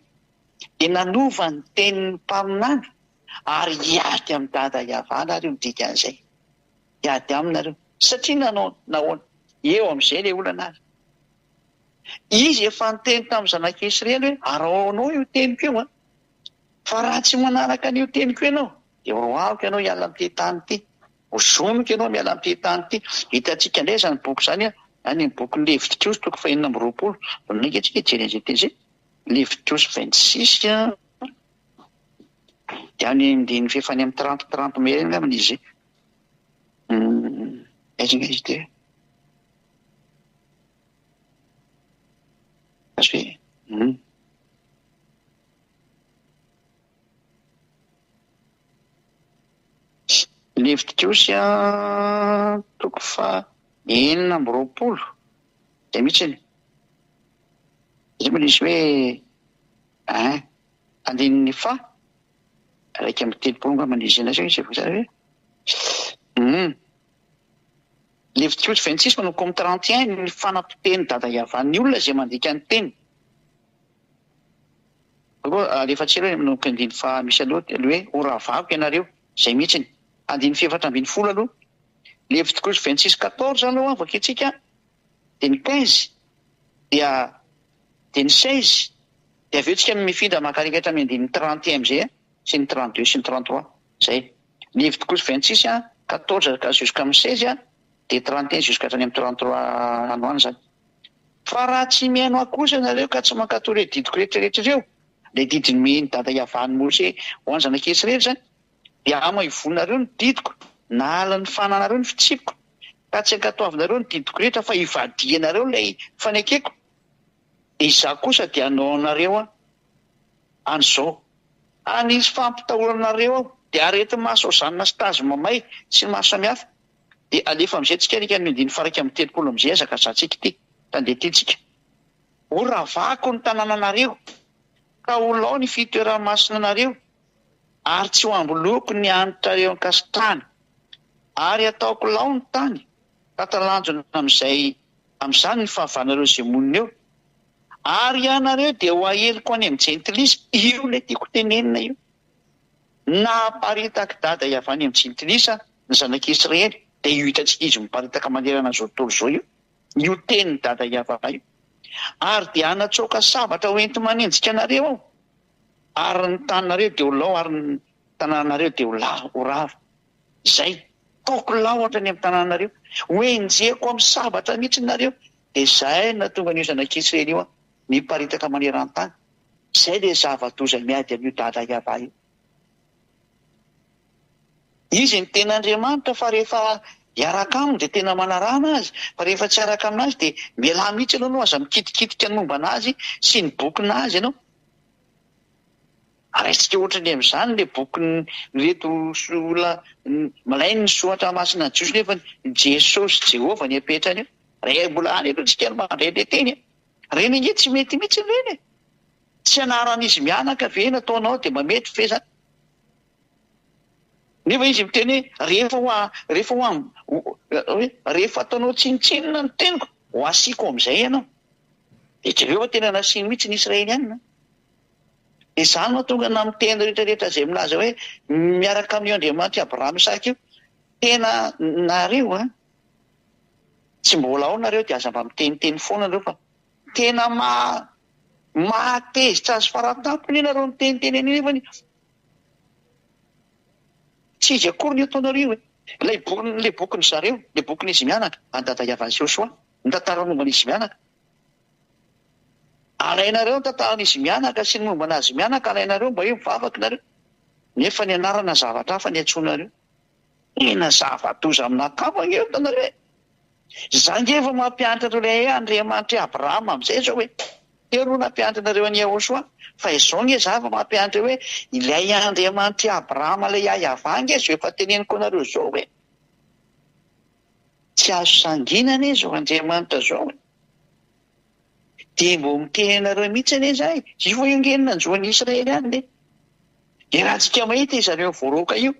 dia nanova ny tenin'ny mpaminany ary hiady amin'i Dada Yavah nareo ny dikan'izay. Hiady aminy nareo. Satria nanao nahoana? Eo amin'izay ilay olana ary. Izy efa niteny tamin'ny zanak'i Israely hoe, Araho io teniko io an! Fa raha tsy manaraka an'io teniko io ianao, dia horoahiko ianao hiala amin'ity tany ity. Hozoniko ianao miala amin'ity tany ity. Hitantsika indray izany boky izany an, any amin'ny bokin'ny Levitikosy toko fahenina amby 20. Vao mainka isika hijery an'izay teny izay. Levitikosy 26 an, dia any andininy fahefany amin'ny 30, 30 mai angamba izy izay. Aiza angaha izy ity e? Azo hoe hum. Levitikosy an, toko faha 26, izay mihitsy e. Izay moa nisy hoe ein, andininy faha 31 angamba izy izay hoe hum. Levitikosy 26 manomboka ao amin'ny 31 ny fanapotehan'i Dada Yavah ny olona izay mandika ny teny. Aloha alefa tsy ela hoe manomboka andininy faha misy aloha dia hoe ho ravako ianareo, izay mihitsiny. Andininy faha 14 aloha. Levitikosy 26 14 aloha vakintsika dia ny 15 dia dia ny 16 dia avy eo tsika mifindra maka hatramin'ny andininy 31 amin'izay sy ny 32 sy ny 33 izay. Ny Levitikosy 26 an, 14 ka jusqu'amin'ny 16 an, dia 31 jusqu'à hatrany amin'ny 33 any ho any izany. Fa raha tsy mihaino ahy kosa ianareo ka tsy mankatò ireo didiko rehetra rehetra ireo, ilay didy nomen'i Dada Yavah an'i Mosè ho an'ny zanak'i Israely izany, dia hamaivonareo ny didiko, nahalan'ny fananareo ny fitsipiko, ka tsy hankatoavinareo ny didiko rehetra fa hivadihanareo ilay fanekeko, dia Izaho kosa dia hanao anareo an'izao. Hanisy fampitahorana anareo aho, dia areti-maso ozanina sy tazo mamay sy ny maro samihafa. Dia alefa amin'izay tsika alika ny andininy faha 31 amin'izay hazakazahantsika ity, tandeha ity tsika. Ho ravako ny tanànanareo, ka ho lao ny fitoeran-masina anareo, ary tsy ho amboloiko ny hanitrareo ankasitrahana. Ary hataoko lao ny tany, ka talanjona amin'izay amin'izany ny fahavanareo izay monina eo. Ary ianareo dia ho aheliko any amin'ny jentilisa, io ilay tiako tenenina io. Nahaparitak'i Dada avy any amin'ny jentilisa ny zanak'i Israely, dia io hitantsika izy miparitaka manerana an'izao tontolo izao io, io tenin'i Dada Yavah io. Ary dia hanatsoaka sabatra ho enti-manenjika anareo aho, ary ny taninareo dia ho lao ary ny tanànanareo dia ho rava. Izay, ataoko lao hatrany amin'ny tanànanareo, ho enjehiko amin'ny sabatra mihitsy nareo, Dia izay no nahatonga an'io zanak'Israely io niparitaka maneran-tany. Izay ilay zava-doza miady amin'io Dada Yavah io. Izy no tena Andriamanitra fa rehefa hiaraka aminy dia tena manarahana azy, fa rehefa tsy hiaraka aminazy dia mialà mihitsy ianao aloha, aza mikitikitika ny momba anazy sy ny bokin'azy ianao. Raisika ohatrany amin'izany ilay bokin'ireto olona milainy ny soratra masina jiosy nefa Jesosy Jehovah ny apetrany eo. Raha mbola any aloha tsika no mandray ilay teny e. Ireny ange tsy mety mihitsy ireny e. Tsy anaran'izy mianaka ve nataonao dia mba mety ve zany? Nefa izy miteny hoe rehefa ho rehefa ho hoe rehefa ataonao tsinontsinona ny teniko ho asiako amin'izay ianao. Dia jereo fa tena nasiany mihitsy ny Israelianina. Dia izany no mahatonga na miteny rehetra rehetra izay milaza hoe miaraka amin'io Andriamanitr'i Abrahama Isaka io, tena nareo an, tsy mbola ao nareo dia aza mba miteniteny foana nareo fa tena maha mahatezitra azy faratampony ianareo miteniteny an'io nefany tsy izy akory ny ataonareo e. Ilay boky ilay bokin-dry zareo, ilay bokin'izy mianaka, an'i Dada Yavah Joshua, ny tantara momba an'izy mianaka. Alainareo ny tantaran'izy mianaka sy ny momba anazy mianaka alainareo mba hoe mivavaka nareo nefa ny anarana zavatra hafa ny antsoinareo. Tena zava-doza aminakamo ange io hitanareo e! Za nge efa mampianatra anareo ilay hoe Andriamanitr'i Abrahama amin'izay izao e! Teo aloha nampianatra anareo an'i Yahoshuah fa izao nge za efa mampianatra hoe ilay Andriamanitr'i Abrahama ilay Yahvah nge izao efa teneniko anareo izao e! Tsy azo sangiana anie izao Andriamanitra izao e! Dia mbo miteny anareo mihitsy anie izahay, io fa io nge no nanjo an'i Israely any e! Dia raha tsika mahita izareo voaroaka io,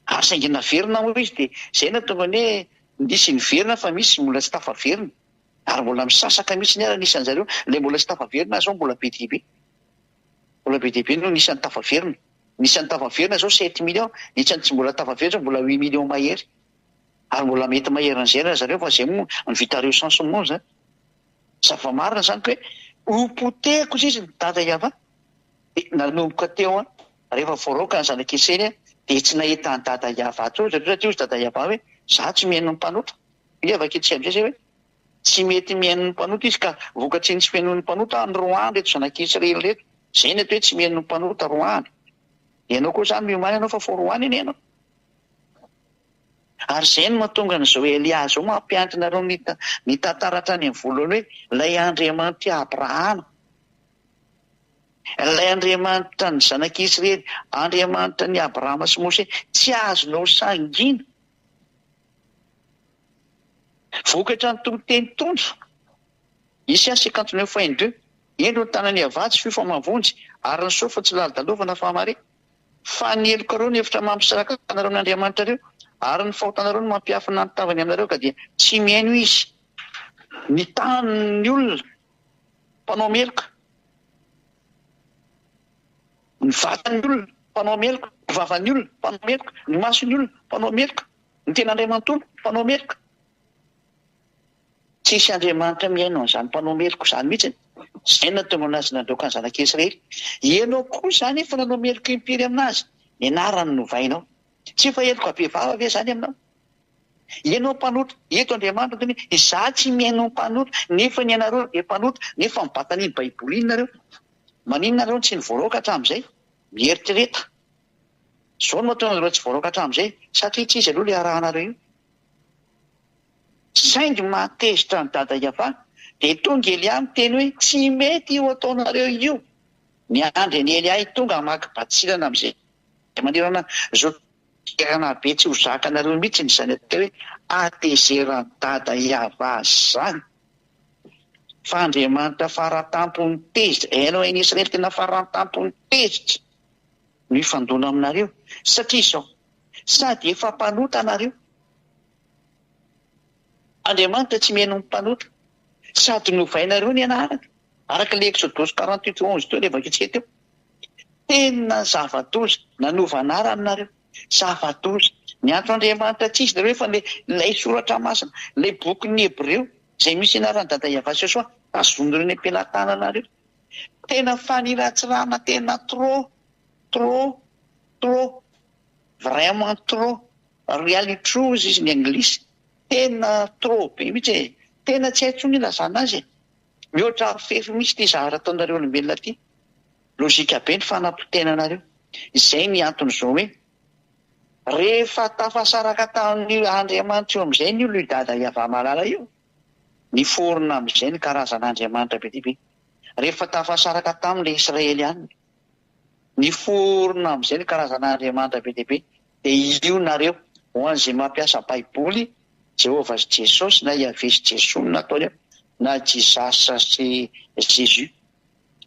ary saingy naverina moa izy dia izay no nahatonga ny hoe nisy niverina fa misy mbola tsy tafaverina, ary mbola misasaka mihitsy ara ny isan'izareo, ilay mbola tsy tafaverina izao mbola be dia be, mbola be dia be no ny isan'ny tafaverina, ny isan'ny tafaverina izao sept millions, ny isan'ny tsy mbola tafaverina izao mbola huit millions mahery. Ary mbola mety maherin'izay ra zareo fa zay moa ny vita recensement zany. Zava-marina zany ko hoe ho potehiko izy ny dada Yava de nanomboka teo an rehefa voaroaka ny zanak'i Eseny an de tsy nahita an'i dada Yava intsony zareo satria hozy dada Yava hoe za tsy mihaino ny mpanota. Io avakitsika amizay zay hoe tsy mety mihaino ny mpanota izy ka vokatry ny tsy fihainoan'ny mpanota an roahany reto zanak'i Israely reto. Zay ny atao hoe tsy mihaino ny mpanota roahany. Ianao koa zany miomàna ianao fa forohany anie ianao. Ary izay no mahatonga an'izao Elia izao mampiantra anareo ny ny tantara hatrany amin'ny voalohany hoe ilay Andriamanitr'i Abrahama, ilay Andriamanitra ny zanak'Israely, Andriamanitra ny Abrahama sy Mosesy, tsy azonao sangiana. Vokatra ny toriteny tondro. Isa 59 point deux, Indro ny tanan'i Yavah tsy fio fa mahavonjy, ary ny soa fa tsy lalodalovana fa hamare. Fa ny helokareo no efitra mampisaraka anareo amin'Andriamanitrareo, ary ny fahotanareo no mampiafina ny tavany aminareo, ka dia tsy mihaino Izy. Ny tanin'ny olona mpanao meloka, ny vatan'ny olona mpanao meloka, ny vavan'ny olona mpanao meloka, ny mason'ny olona mpanao meloka, ny tenan'iray manontolo mpanao meloka. Tsisy Andriamanitra mihaino an'izany mpanao meloka izany mihitsy. Izay no nahatonga an'azy nandroaka ny zanak'i Israely. Ianao koa izany efa nanao meloka impiry amin'azy? Ny anarany novainao. Tsy efa heloka bevava ve izany aminao? Ianao mpanota, eto Andriamanitra miteny hoe, Izaho tsy mihaino ny mpanota, nefa ny anareo dia mpanota, nefa mibata an'iny Baiboly iny nareo. Maninona nareo no tsy nivoaroaka hatramin'izay? Mieritrereta. Izao no mahatonga anareo tsy voaroaka hatramin'izay, satria tsy izy aloha ilay arahanareo io. Saingy mahatezitra an'i Dada Yavah, dia tonga Elia miteny hoe tsy mety io ataonareo io. Miandry an'i Elia hitonga hamaky batsilana amin'izay manerana izao toerana be tsy ho zakanareo mihitsy izany atao hoe hatezeran'i Dada Yavah izany. Fa Andriamanitra faratampony tezitra, Elohim Israely tena faratampony tezitra no hifandona aminareo, satria izao, sady efa mpanota nareo, Andriamanitra tsy mihaino ny mpanota. Sady novainareo ny anarany. Araka ilay Exodosy 48 11 teo ilay vakintsika teo. Tena zava-doza. Nanova anarana nareo. Zava-doza. Niantso Andriamanitra tsy izy nareo fa ilay soratra masina, ilay bokin'ny Hebreo izay misy anaran'i Dada Yavah sy Yeshua, tazoninareo eny am-pelatananareo. Tena faniratsirana tena trop, trop, trop. Vraiment trop. Really true hozy izy ny anglisy. Tena trop be mihitsy e! Tena tsy hay intsony ilazana azy e! Mihoatra avo fefy mihitsy ity zahara ataonareo olombelona ity. Logique be ny fanapotenanareo. Izay ny anton'izao hoe rehefa tafasaraka tamin'io Andriamanitra io amin'izay ny olona io Dada Yavah Malala io, niforona amin'izay ny karazana Andriamanitra be dia be. Rehefa tafasaraka taminy ilay Israelianina, niforona amin'izay ny karazana andriamanitra be dia be. Dia io nareo, ho an'izay mampiasa Baiboly, Jehovah sy Jesosy na Yaveh sy Jesoa no nataony eo, na Jesus sy Jésus.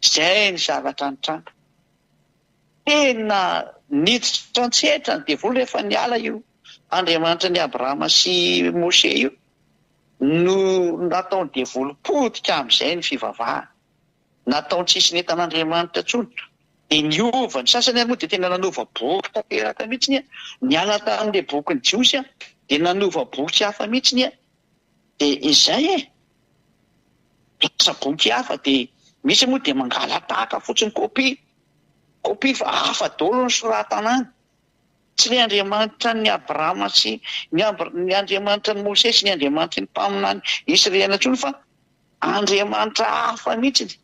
Izay ny zavatra nitranga. Tena niditra an-tsehatra ny devoly rehefa niala io Andriamanitry ny Abrahama sy Moshe io. No nataon'ny devoly potika amin'izay ny fivavahana. Nataony tsisy nentan'Andriamanitra intsony. Dia niova. Ny sasany ary moa dia tena nanova boky tanteraka mihitsy an. Niala tamin'ilay bokin'ny Jiosy an, dia nanova boky hafa mihitsy an. Dia izay e. Lasa boky hafa dia misy moa dia mangala-tahaka fotsiny copie. Copie fa hafa daholo ny soratana any. Tsy ilay Andriamanitra an'i Abrahama sy ny ny Andriamanitra an'i Mosesy sy ny Andriamanitry ny mpaminany Israeliana intsony fa Andriamanitra hafa mihitsy.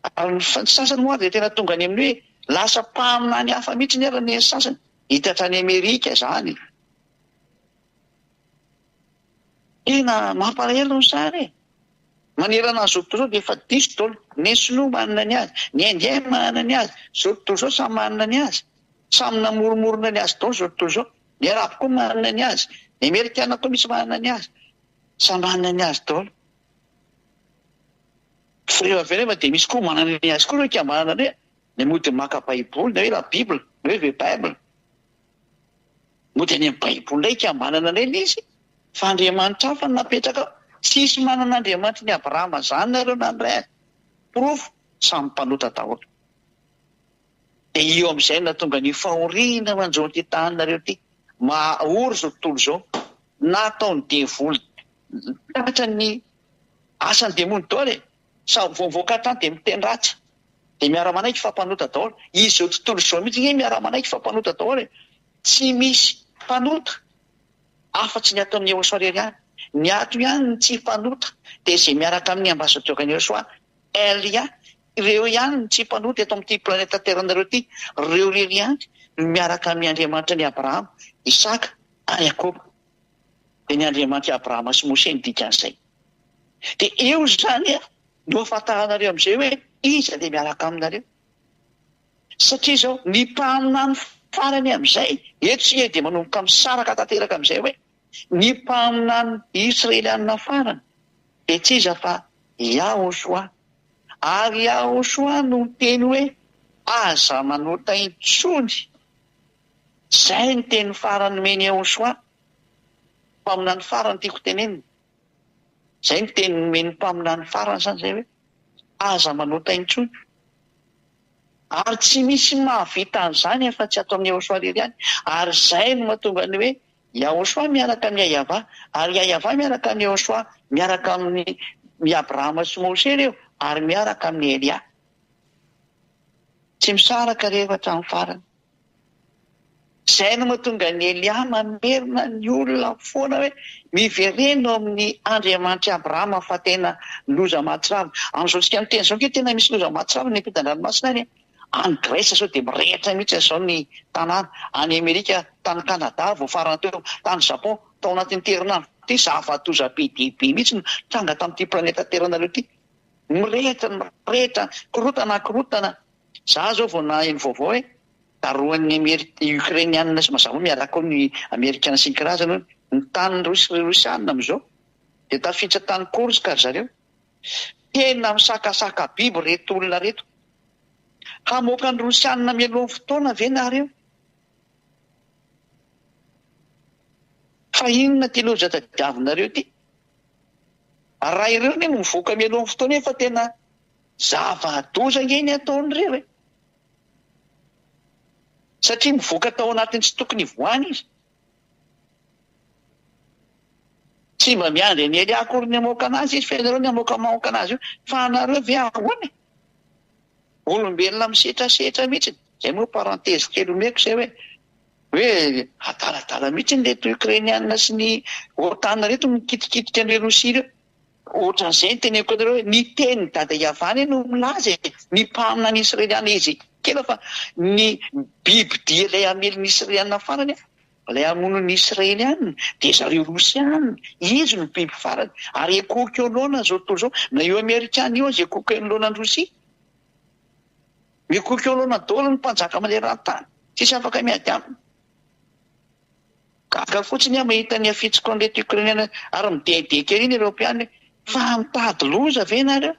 Ary ny sasany moa ary dia tena tonga any amin'ny hoe lasa mpaminany hafa mihitsy ary ny sasany. Hita hatrany Amerika izany. Tena mampalahelo ny sary e! Manerana an'izao tontolo izao dia efa diso daholo. Ny sinoa manana ny azy, ny indien manana ny azy, izao tontolo izao samy manana ny azy. Samy namoromorona ny azy daholo izao tontolo izao. Ny arabo koa manana ny azy, ny amerikana koa misy manana ny azy. Samy manana ny azy daholo. Fa rehefa avy eo nefa dia misy koa manana ny azy koa ireo ikambanana ireo. Ny mody maka baiboly, ny hoe la bible, ny hoe the bible. Mody any amin'ny baiboly indray ikambanana indray ilay izy fa Andriamanitra hafa no napetraka ao. Tsisy manana Andriamanitry ny Abrahama zany nareo na ny ray aza. Porofo, samy mpanota daholo. Dia io amin'izay no nahatonga ny fahoriana manjo an'ity taninareo ity. Maha-ory izao tontolo izao. Nataon'ny devoly tratra ny asan'ny demony daholo e. Samy vao mivoaka hatrany dia miteny ratsy. Dia miara-manaiky fa mpanota daholo. Izao tontolo izao mihitsy ange miara-manaiky fa mpanota daholo e. Tsy misy mpanota afa-tsy ny ato amin'ny Eosoa irery ihany. Ny ato ihany no tsy mpanota dia izay miaraka amin'ny ambassadeur-n'ny Eosoa, Elia. Ireo ihany no tsy mpanota eto amin'ity planeta Terre-nareo ity. Ireo irery ihany no miaraka amin'ny Andriamanitry ny Abrahama, Isaka ary Jakoba. Dia ny Andriamanitr'i Abrahama sy Moshe no dikan'izay. Dia eo izany no ahafantaranareo amin'izay hoe iza ilay miaraka aminareo. Satria izao, ny mpaminany farany amin'izay, eto isika dia manomboka misaraka tanteraka amin'izay hoe, ny mpaminany Israelianina farany dia tsy iza fa Yahoshuah. Ary Yahoshuah no niteny hoe, aza manota intsony. Izay ny teny farany nomen'i Yahoshuah, mpaminany farany tiako tenenina. Izay ny teny nomen'ny mpaminany farany izany izay hoe, aza manota intsony. Ary tsy misy mahavita an'izany afa-tsy ato amin'i Yahoshuah irery ihany. Ary izay no mahatonga ny hoe Yahoshuah miaraka amin'i Yayavah, ary Yayavah miaraka amin'i Yahoshuah, miaraka amin'i Abrahama sy Moshe ireo, ary miaraka amin'i Elia. Tsy misaraka ireo hatramin'ny farany. Izay no mahatonga an'i Elia mamerina ny olona foana hoe, Mivereno amin'ny Andriamanitr'i Abrahama fa tena loza mahatsiravina. Amin'izao tsika miteny izao ange tena misy loza mahatsiravina eny ampitan-dranomasina any e. Any Grèce izao dia mirehitra mihitsy izao ny tanàna. Any Amerika, tany Canada vao farany teo, tany Japon, tao anatin'ity herinandro ity zava-doza be dia be mihitsy no tranga tamin'ity planeta Terre-nareo ity. Mirehitra, mirehitra, korontana, korontana. Za zao vao naheno vaovao hoe darohan'ny Amerika, Ukrainiana sy mazava miaraka koa ny Amerikana sy ny karazany hono, ny tanin'ny Rosy Rosiana amin'izao dia tafiditra tany Kursk ry zareo. Tena misakasaka biby reto olona reto. Hamoaka ny Rosiana mialohan'ny fotoana ve nareo? Fa inona ity loza tadiavinareo ity? Raha ireo anie no mivoaka mialohan'ny fotoana efa tena Zava-doza ange ny ataon'ireo e! Satria mivoaka tao anatin'ny tsy tokony hivoahana izy. Tsy mba miandry an'i Elia akory ny hamoaka anazy izy fa ianareo ny hamoaka mamoaka anazy io. Fa anareo ve ahoana e? Olombelona misetrasetra mihitsy. Izay moa parenthèse kely omeko izay hoe hoe adaladala mihitsy ireto Ukrainiana sy ny OTAN ireto mikitikitika an'ireo Rosia ireo. Ohatran'izay ny teneniko anareo hoe ny tenin'i Dada Yavah anie no milaza e, ny mpaminany Israeliana Ezekiela fa ny bibidia ilay hamely ny Israeliana farany. Ilay hamono ny Israelianina dia zareo Rosianina, izy no biby farany, ary ekoky eo loana izao tontolo izao, na io Amerikana io aza ekoky eo loana an'i Rosia. Mikoky eo loana daholo ny mpanjaka maneran-tany, tsisy afaka miady aminy. Gaga fotsiny aho mahita ny afitsiko an'ireto Ukrainiana ary midehidehika ery ny Eropeana hoe fa mitady loza ve nareo?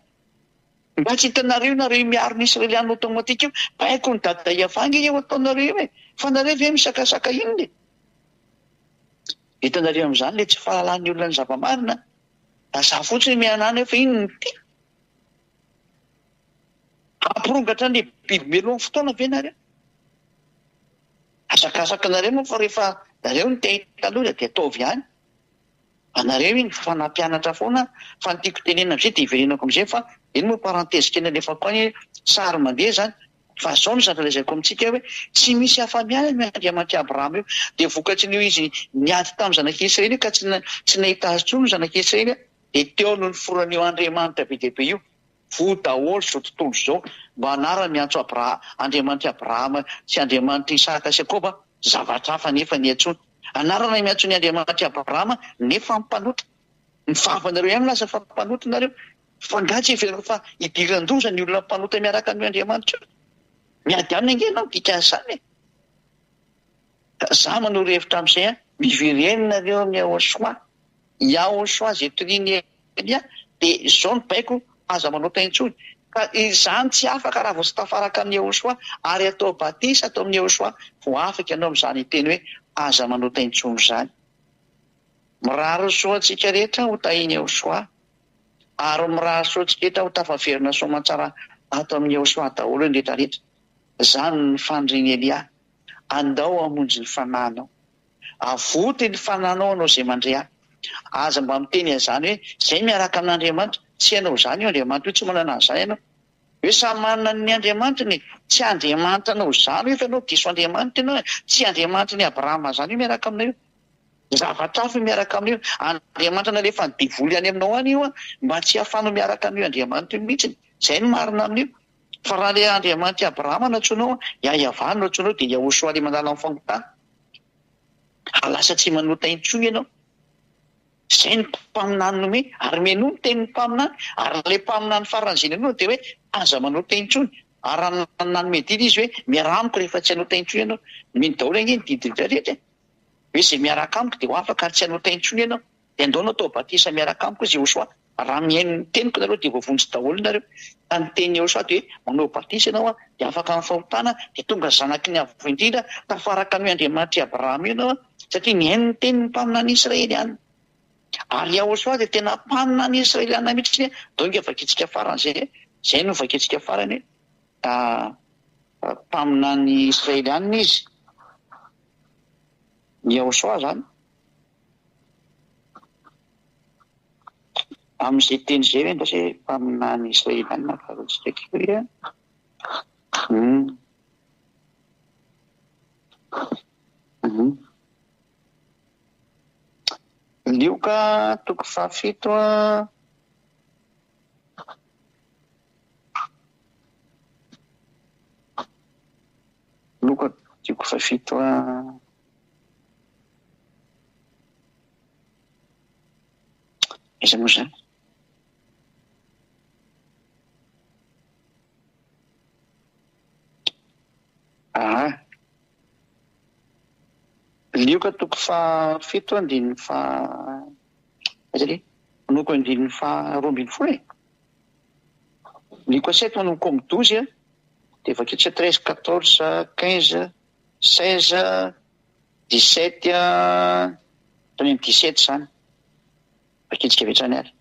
Mba tsy hitanareo nareo miaro ny Israeliana automatique io, baiko ny dada hiavangy io ataonareo io e! Fa nareo ve misakasaka inona e? Hitanareo amin'izany le tsy fahalalan'ny olona ny zava-marina? Fa za fotsiny mihanahana eo fa inona no tiako? Hampirongatra an'le biby mialoha ny fotoana ve nareo? Asakasaka nareo moa fa rehefa nareo no te hahita loza dia ataovy ihany. Anareo iny fa nampianatra foana fa ny tiako tenenina amizay dia hiverenako amizay fa iny moa parenthèse kely nalefako any hoe sary mandeha zany fa zao no zavatra lazaiko amintsika hoe tsy misy afa miala io Andriamanitr'i Abrahama io dia vokatry ny io izy niady tamin'ny zanak'i Israely io ka tsy tsy nahita azy intsony ny zanak'i Israely dia teo no niforonan'io Andriamanitra be dia be io voa daholo izao tontolo izao mba anarany miantso Abra Andriamanitr'i Abrahama sy Andriamanitr'i Isaka sy Jakoba zavatra hafa nefa niantsoany Anarana miantso ny Andriamanitr'i Abrahama nefa mpanota. Ny vavanareo ihany milaza fa mpanota nareo. Fa nga tsy heverina fa idiran-doza ny olona mpanota miaraka amin'io Andriamanitra io? Miady aminy ange ianao dikan'izany e! Ka za manoro hevitra amin'izay an, miverena nareo amin'i Yahoshuah. Yahoshuah izay torian'i Elia dia izao no baiko, aza manota intsony. Ka izany tsy afaka raha vao tsy tafaraka amin'i Yahoshuah ary atao batisa ato amin'i Yahoshuah vao afaka ianao amin'izany hiteny hoe aza manota intsony izany. Mirary soa antsika rehetra ho tahin'i Yahoshuah ary mirary soa antsika rehetra ho tafaverina soamantsara ato amin'i Yahoshuah daholo ny rehetra rehetra. Izany no fanirian'i Elia. Andao hamonjy ny fanahinao. Avoty ny fananao anao izay mandre ahy. Aza mba miteny an'izany hoe izay miaraka amin'Andriamanitra. Tsy ianao izany io Andriamanitra io, tsy manana an'izany ianao. Hoe samy manana ny Andriamantriny e. Tsy Andriamanitra anao izany io fa ianao diso Andriamanitra ianao e. Tsy Andriamanitry ny Abrahama izany io miaraka aminao io. Zavatra hafa io miaraka aminao io. Andriamanitra nalefan'ny devoly any aminao any io an, mba tsy hahafahanao miaraka amin'io Andriamanitra io mihitsiny. Izay no marina amin'io. Fa raha ilay Andriamanitr'i Abrahama no antsoinao, Yahweh no antsoinao dia Yahoshua ilay manala ny fahotana. Ary lasa tsy manota intsony ianao. Izay ny mpaminany nome, ary menoa ny tenin'ny mpaminany, ary ilay mpaminany faran'izay nenoa dia hoe aza manota intsony. Ary raha nanome didy izy hoe miaraha amiko rehefa tsy hanota intsony ianao. Nomeny daholo ange ny didy rehetra rehetra e. Hoe izay miaraka amiko dia ho afaka ary tsy hanota intsony ianao. Dia andao natao batisa miaraka amiko izy Yehosua. Raha mihaino ny teniko nareo dia voavonjy daholo nareo. Ka ny tenin'i Yehosua dia hoe manao batisa ianao an, dia afaka amin'ny fahotana, dia tonga zanaky ny Avo Indrindra, tafaraka an'io Andriamanitr'i Abrahama io ianao an, satria nihaino ny tenin'ny mpaminany Israeliana. Ary Yahosua dia tena mpaminany Israeliana mihitsy an, donc vakintsika farany izay, izay no vakintsika farany hoe mpaminany Israeliana izy, Yahosua izany. Amin'izay teny izay ve ndray izay mpaminany Israeliana faharoantsika kely a? Hum. Hum. Lioka toko fahafito a. Lioka toko fahafito a. Aiza moa izany? Aha. Lioka toko fahafito andininy faha aiza le? Manomboka andininy faha 12 e. Lioka sept manomboka amin'ny douze dia vakio tsika 13, 14, 15, 16, 17 hatrany amin'ny 17 izany. Vakintsika avy hatrany ary.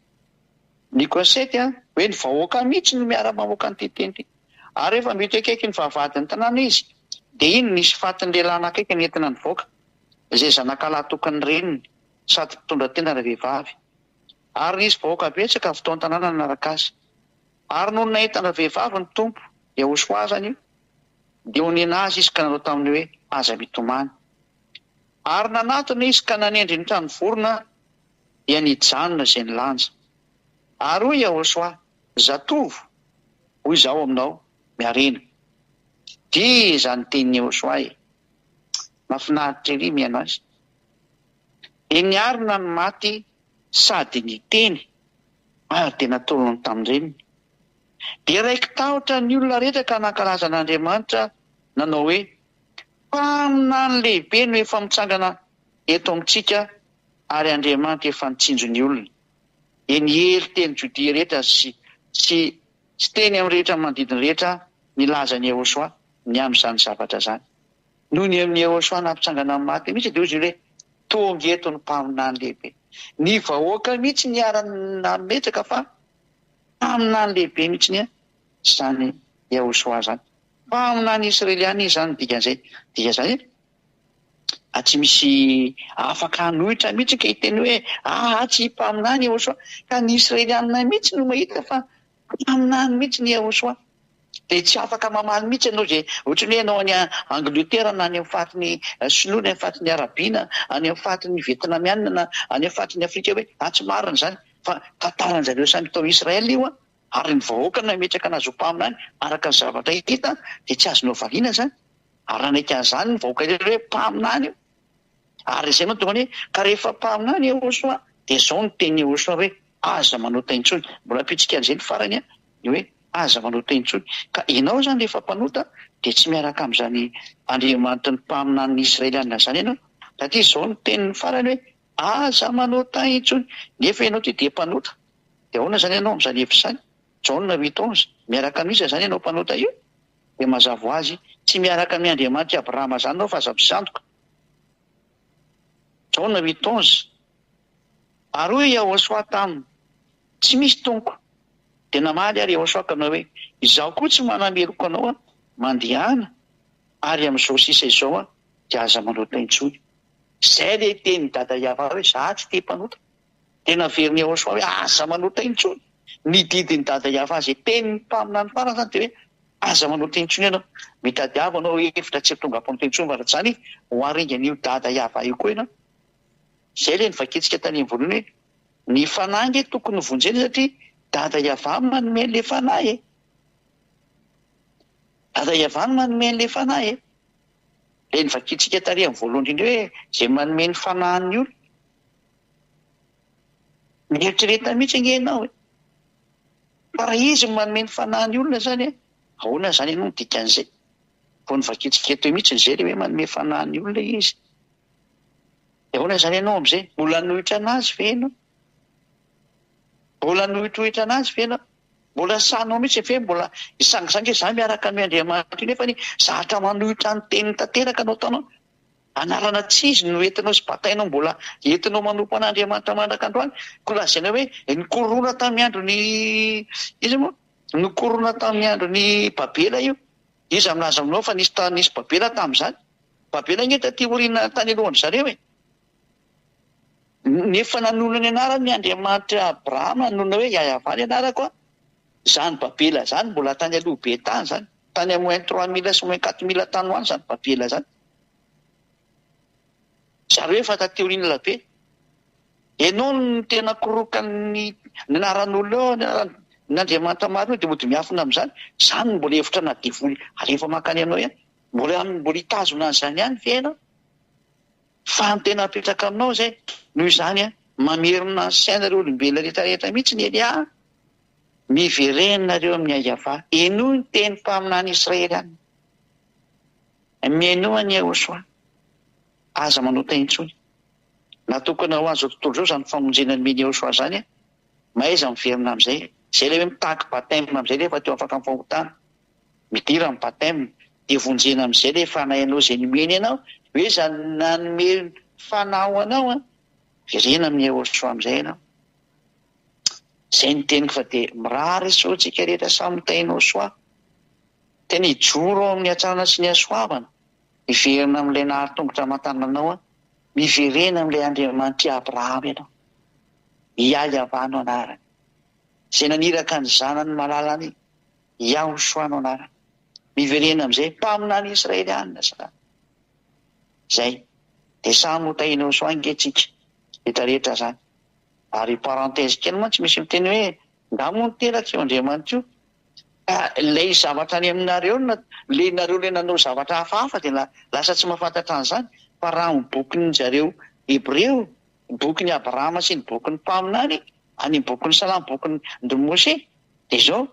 Ny concept hoe ny vahoaka mihitsy no miara-mamoaka an'ity teny ity. Ary rehefa mety akaiky ny vavahadin'ny tanàna izy, dia iny nisy fatin'ny lehilahy anakaiky nentina nivoaka, izay zanakalahy tokan'ny reniny, sady mpitondra tena ravehivavy. Ary nisy vahoaka betsaka avy tao an-tanàna nanaraka azy. Ary nony nahita an-dravehivavy ny Tompo, Yahoshuah izany io, dia onena azy izy ka nanao taminy hoe, Aza mitomany. Ary nanatona izy ka nanendry ny trano vorona dia nijanona izay nilanja. Ary hoy Yahoshuah, Zatovo, hoy izaho aminao, miarena. Dia izany tenin'i Yahoshuah e! Mahafinaritra ery mihaino azy. Dia niarina ny maty sady niteny ary dia natolony tamin-dreniny. Dia raiki-tahotra ny olona rehetra ka nankalaza an'Andriamanitra nanao hoe, Mpaminany lehibe no efa mitsangana eto amintsika ary Andriamanitra efa nitsinjo ny olona. Dia niely teny Jodia rehetra sy sy sy teny amin'ny rehetra manodidina rehetra nilaza an'i Yehosua ny amin'izany zavatra izany. Noho ny amin'i Yehosua nampitsangana ny maty mihitsy dia hoy izy ireo hoe, Tonga eto ny mpaminany lehibe. Ny vahoaka mihitsy niara-nametraka fa mpaminany lehibe mihitsy izany Yehosua izany. Mpaminany Israeliana izy izany ny dikan'izay. Dikan'izany hoe tsy misy afaka hanohitra mihitsy ka hiteny hoe aa tsy mpaminany Yehosua. Ka ny Israeliana mihitsy no mahita fa mpaminany mihitsy ny Yehosua. Dia tsy afaka mamaly mihitsy ianao izay ohatran'ny hoe ianao any Angletera na any amin'ny faritry ny Sinoa na any amin'ny faritry ny Arabia na any amin'ny faritry ny Vietnamiana na any amin'ny faritry ny Afrika hoe ah tsy marina izany fa tantaran-jareo samy tao Israël io an, ary ny vahoaka nametraka anazy ho mpaminany araka ny zavatra hita dia tsy azonao valiana izany ary raha nanaiky an'izany ny vahoaka rehetra hoe mpaminany io ary izay no tonga ny hoe ka rehefa mpaminany Yehosua dia izao no tenin'i Yehosua hoe aza manota intsony mbola ampitsika an'izay ny farany an ny hoe aza manota intsony. Ka ianao izany rehefa mpanota dia tsy miaraka amin'izany Andriamanitry ny mpaminanin'ny Israelianina izany ianao. Satria izao no teniny farany hoe aza manota intsony. Nefa ianao ity dia mpanota. Dia ahoana izany ianao amin'izany hevitra izany? Jaona huit onze, Miaraka amin'iza izany ianao mpanota io? Dia mazava ho azy, tsy miaraka amin'i Andriamanitr'i Abrahama izany ianao fa aza misandoka. Jaona huit onze, Ary hoy Yahoshuah taminy, Tsy misy, Tompoko. Dia namaly ary Yahoshuah ka nanao hoe, Izaho koa tsy manameloka anao aho, mandehana, ary amin'izao sisa izao aho dia aza manota intsony. Izay ilay tenin'i Dada Yavah hoe, Izaho tsy te mpanota. Dia naverin'i Yahoshuah hoe, Aza manota intsony. Ny didin'i Dada Yavah izay tenin'ny mpaminany farany izany dia hoe, Aza manota intsony ianao. Mitadiava anao hevitra tsy ho tonga mpanota intsony fa raha tsy izany ho aringan'io Dada Yavah io koa ianao. Izay ilay novakintsika tany amin'ny voalohany hoe, Ny fanahy ange tokony ho vonjena satria Dada Yavah no manome an'ilay fanahy e! Dada Yavah no manome an'ilay fanahy e! Ilay novakintsika tary amin'ny voalohany indrindra hoe izay manome ny fanahin'ny olona. Mieritrereta mihitsy ange ianao e! Fa raha izy no manome ny fanahin'ny olona izany e, ahoana izany ianao no dikan'izay? Vao novakintsika eto mihitsy izay ilay hoe manome fanahin'ny olona izy. Dia ahoana izany ianao amin'izay? Mbola hanohitra an'azy ve ianao? Mbola hanohitrohitra an'azy ve ianao? Mbola sahinao mihitsy ve mbola hisangisangy hoe izaho miaraka amin'io Andriamanitra io nefa anie zatra manohitra ny teniny tanteraka no ataonao? Anarana tsy izy no entinao sy batainao mbola entinao manompo an'Andriamanitra mandraka androany. Koa lazaina hoe nikorona tamin'ny andron'ny iza moa? Nikorona tamin'ny andron'ny Babela io. Iza milaza aminao fa nisy nisy Babela tamin'izany? Babela ange taty aoriana tany alohan-dry zareo e! Nefa nanonona ny anarany ny Andriamanitr'i Abrahama, nanonona hoe Yahweh ny anarako an! Izany Babela izany mbola tany aloha be tany izany, tany amin'ny moins 3000 sy moins 4000 tany ho any izany Babela izany. Zareo efa taty aoriana ela be. Ianao no tena korokan'ny ny anaran'olona eo, ny anaran'ny Andriamanitra marina eo dia mody miafina amin'izany. Izany no mbola hevitra na devoly alefa mankany aminao ihany. Mbola mbola hitazona an'izany ihany ve ianao? Fa ny tena apetraka aminao izay, noho izany an, mamerina ny sainareo olombelona rehetra rehetra mihitsy ny Elia an, miverena nareo amin'ny Ayavah, henoy ny teny mpaminany Israely any, mihainoa an'i Yehosua, aza manota intsony. Natokana ho an'izao tontolo izao izany famonjena nomen'i Yehosua izany an, mahaiza miverina amin'izay, izay ilay hoe mitaky baptême amin'izay rehefa te ho afaka amin'ny fahotana. Midira ny baptême dia vonjena amin'izay ilay fanahy anao izay nomeny anao, hoe izany nanome fanahy ho anao an, verena amin'i Yehosua amin'izay ianao. Izay ny teniko fa dia mirary soa antsika rehetra samy mitainao soa. Tena hijoro ao amin'ny hatsarana sy ny hasoavana, miverina amin'ilay nahary tongotra aman-tanana anao an, miverena amin'ilay Andriamanitr'i Abrahama ianao. Yah-Yavah no anarany. Izay naniraka ny zanany malalany Yahoshua no anarany. Miverena amin'izay mpaminany Israelianina zany. Zay. Dia samy ho tahin'i Yahoshua ange tsika rehetra rehetra zany. Ary parenthèse kely mantsy misy miteny hoe nga moa niteraka io Andriamanitra io? Ka ilay zavatra any aminareo na le nareo le nanao zavatra hafahafa dia lasa tsy mahafantatra an'izany fa raha ny bokin zareo hebreo, bokin i Abrahama sy ny bokin ny mpaminany, any amin'ny bokin ny salamo, bokin ndry Mose dia izao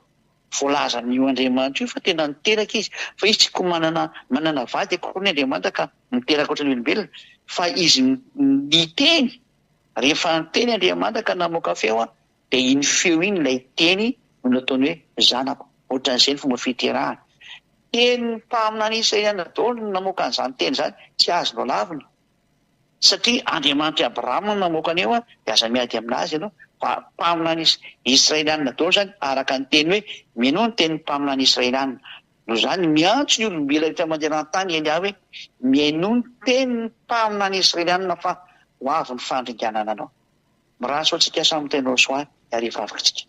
voalazan'io Andriamanitra io fa tena niteraka izy fa izy tsy ko manana manana vady akory ny Andriamanitra ka miteraka ohatran'ny olombelona fa izy niteny rehefa niteny Andriamanitra ka namoaka feo an Dia iny feo iny ilay teny no nataony hoe zanako. Ohatran'izay ny fomba fiterahana. Tenin'ny mpaminany Isaia daholo no namoaka an'izany teny izany, tsy azonao lavina. Satria Andriamanitr'i Abrahama no namoaka an'io an, dia aza miady amin'azy ianao. Fa mpaminany Israelianina daholo izany, araka ny teny hoe minoa ny tenin'ny mpaminany Israelianina. Noho izany, miantso ny olombelona rehetra maneran-tany Elia hoe, Mihainoa ny tenin'ny mpaminany Israelianina fa ho avy ny fandringanana anao. Mirary soa antsika samy tenor soa ary hivavaka tsika.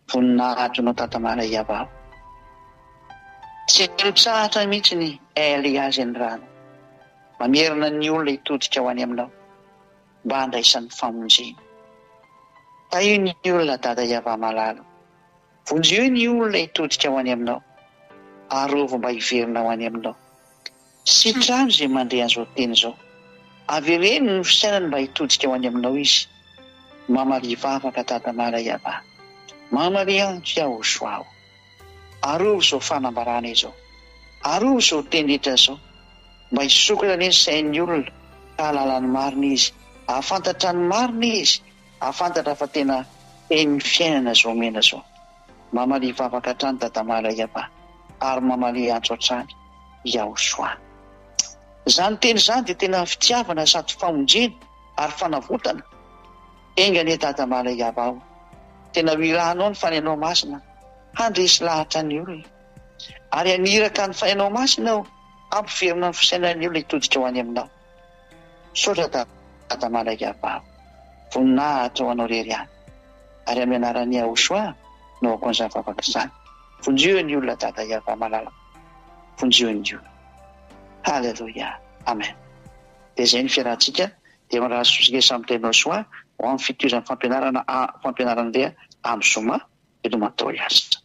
Voninahitro anao Tata Mara Iavah. Tsy mitsahatra mihitsy ny LIA ny rano. Mamerina ny olona hitodika ho any aminao mba handraisany famonjena. Tahio ny olona Dada Iavah malala. Vonjeo ny olona hitodika ho any aminao. Arovy mba hiverina ho any aminao. Sitrano izay mandre an'izao teny izao. Avereno ny fisainany mba hitodika ho any aminao izy. Mamalia vavaka Dada Mara Yavah. Mamalia antso Yahoshua o. Arovy izao fanambarana izao. Arovy izao teny rehetra izao. Mba hisokatra anie ny sain'ny olona ka hahalala ny marina izy. Hahafantatra ny marina izy. Hahafantatra fa tena tenin'ny fiainana izao omena izao. Mamalia vavaka hatrany Dada Mara Yavah ary mamalia antso hatrany Yahoshua. Izany teny izany dia tena fitiavana sady famonjena ary fanavotana. Enga anie Dada Mara Yavah o! Tena ho irahanao ny Fanahinao Masina handresy lahatra ny olona. Ary haniraka ny Fanahinao Masina aho hampiverina ny fisainan'ny olona hitodika ho any aminao. Misaotra Dada Malaiga Vava. Voninahitra ho anao irery ihany. Ary amin'ny anaran'i Yahushua no aoka an'izany vavaka izany. Vonjeo ny olona Dada Yavah malala. Vonjeo ny olona. Haleloia. Amen. Dia izay ny fiarahantsika. Dia mirary soa antsika samy tenor soa ho amin'ny fitohizan'ny fampianarana fampianaran'Andria amin'ny zoma. Veloma daholo aza.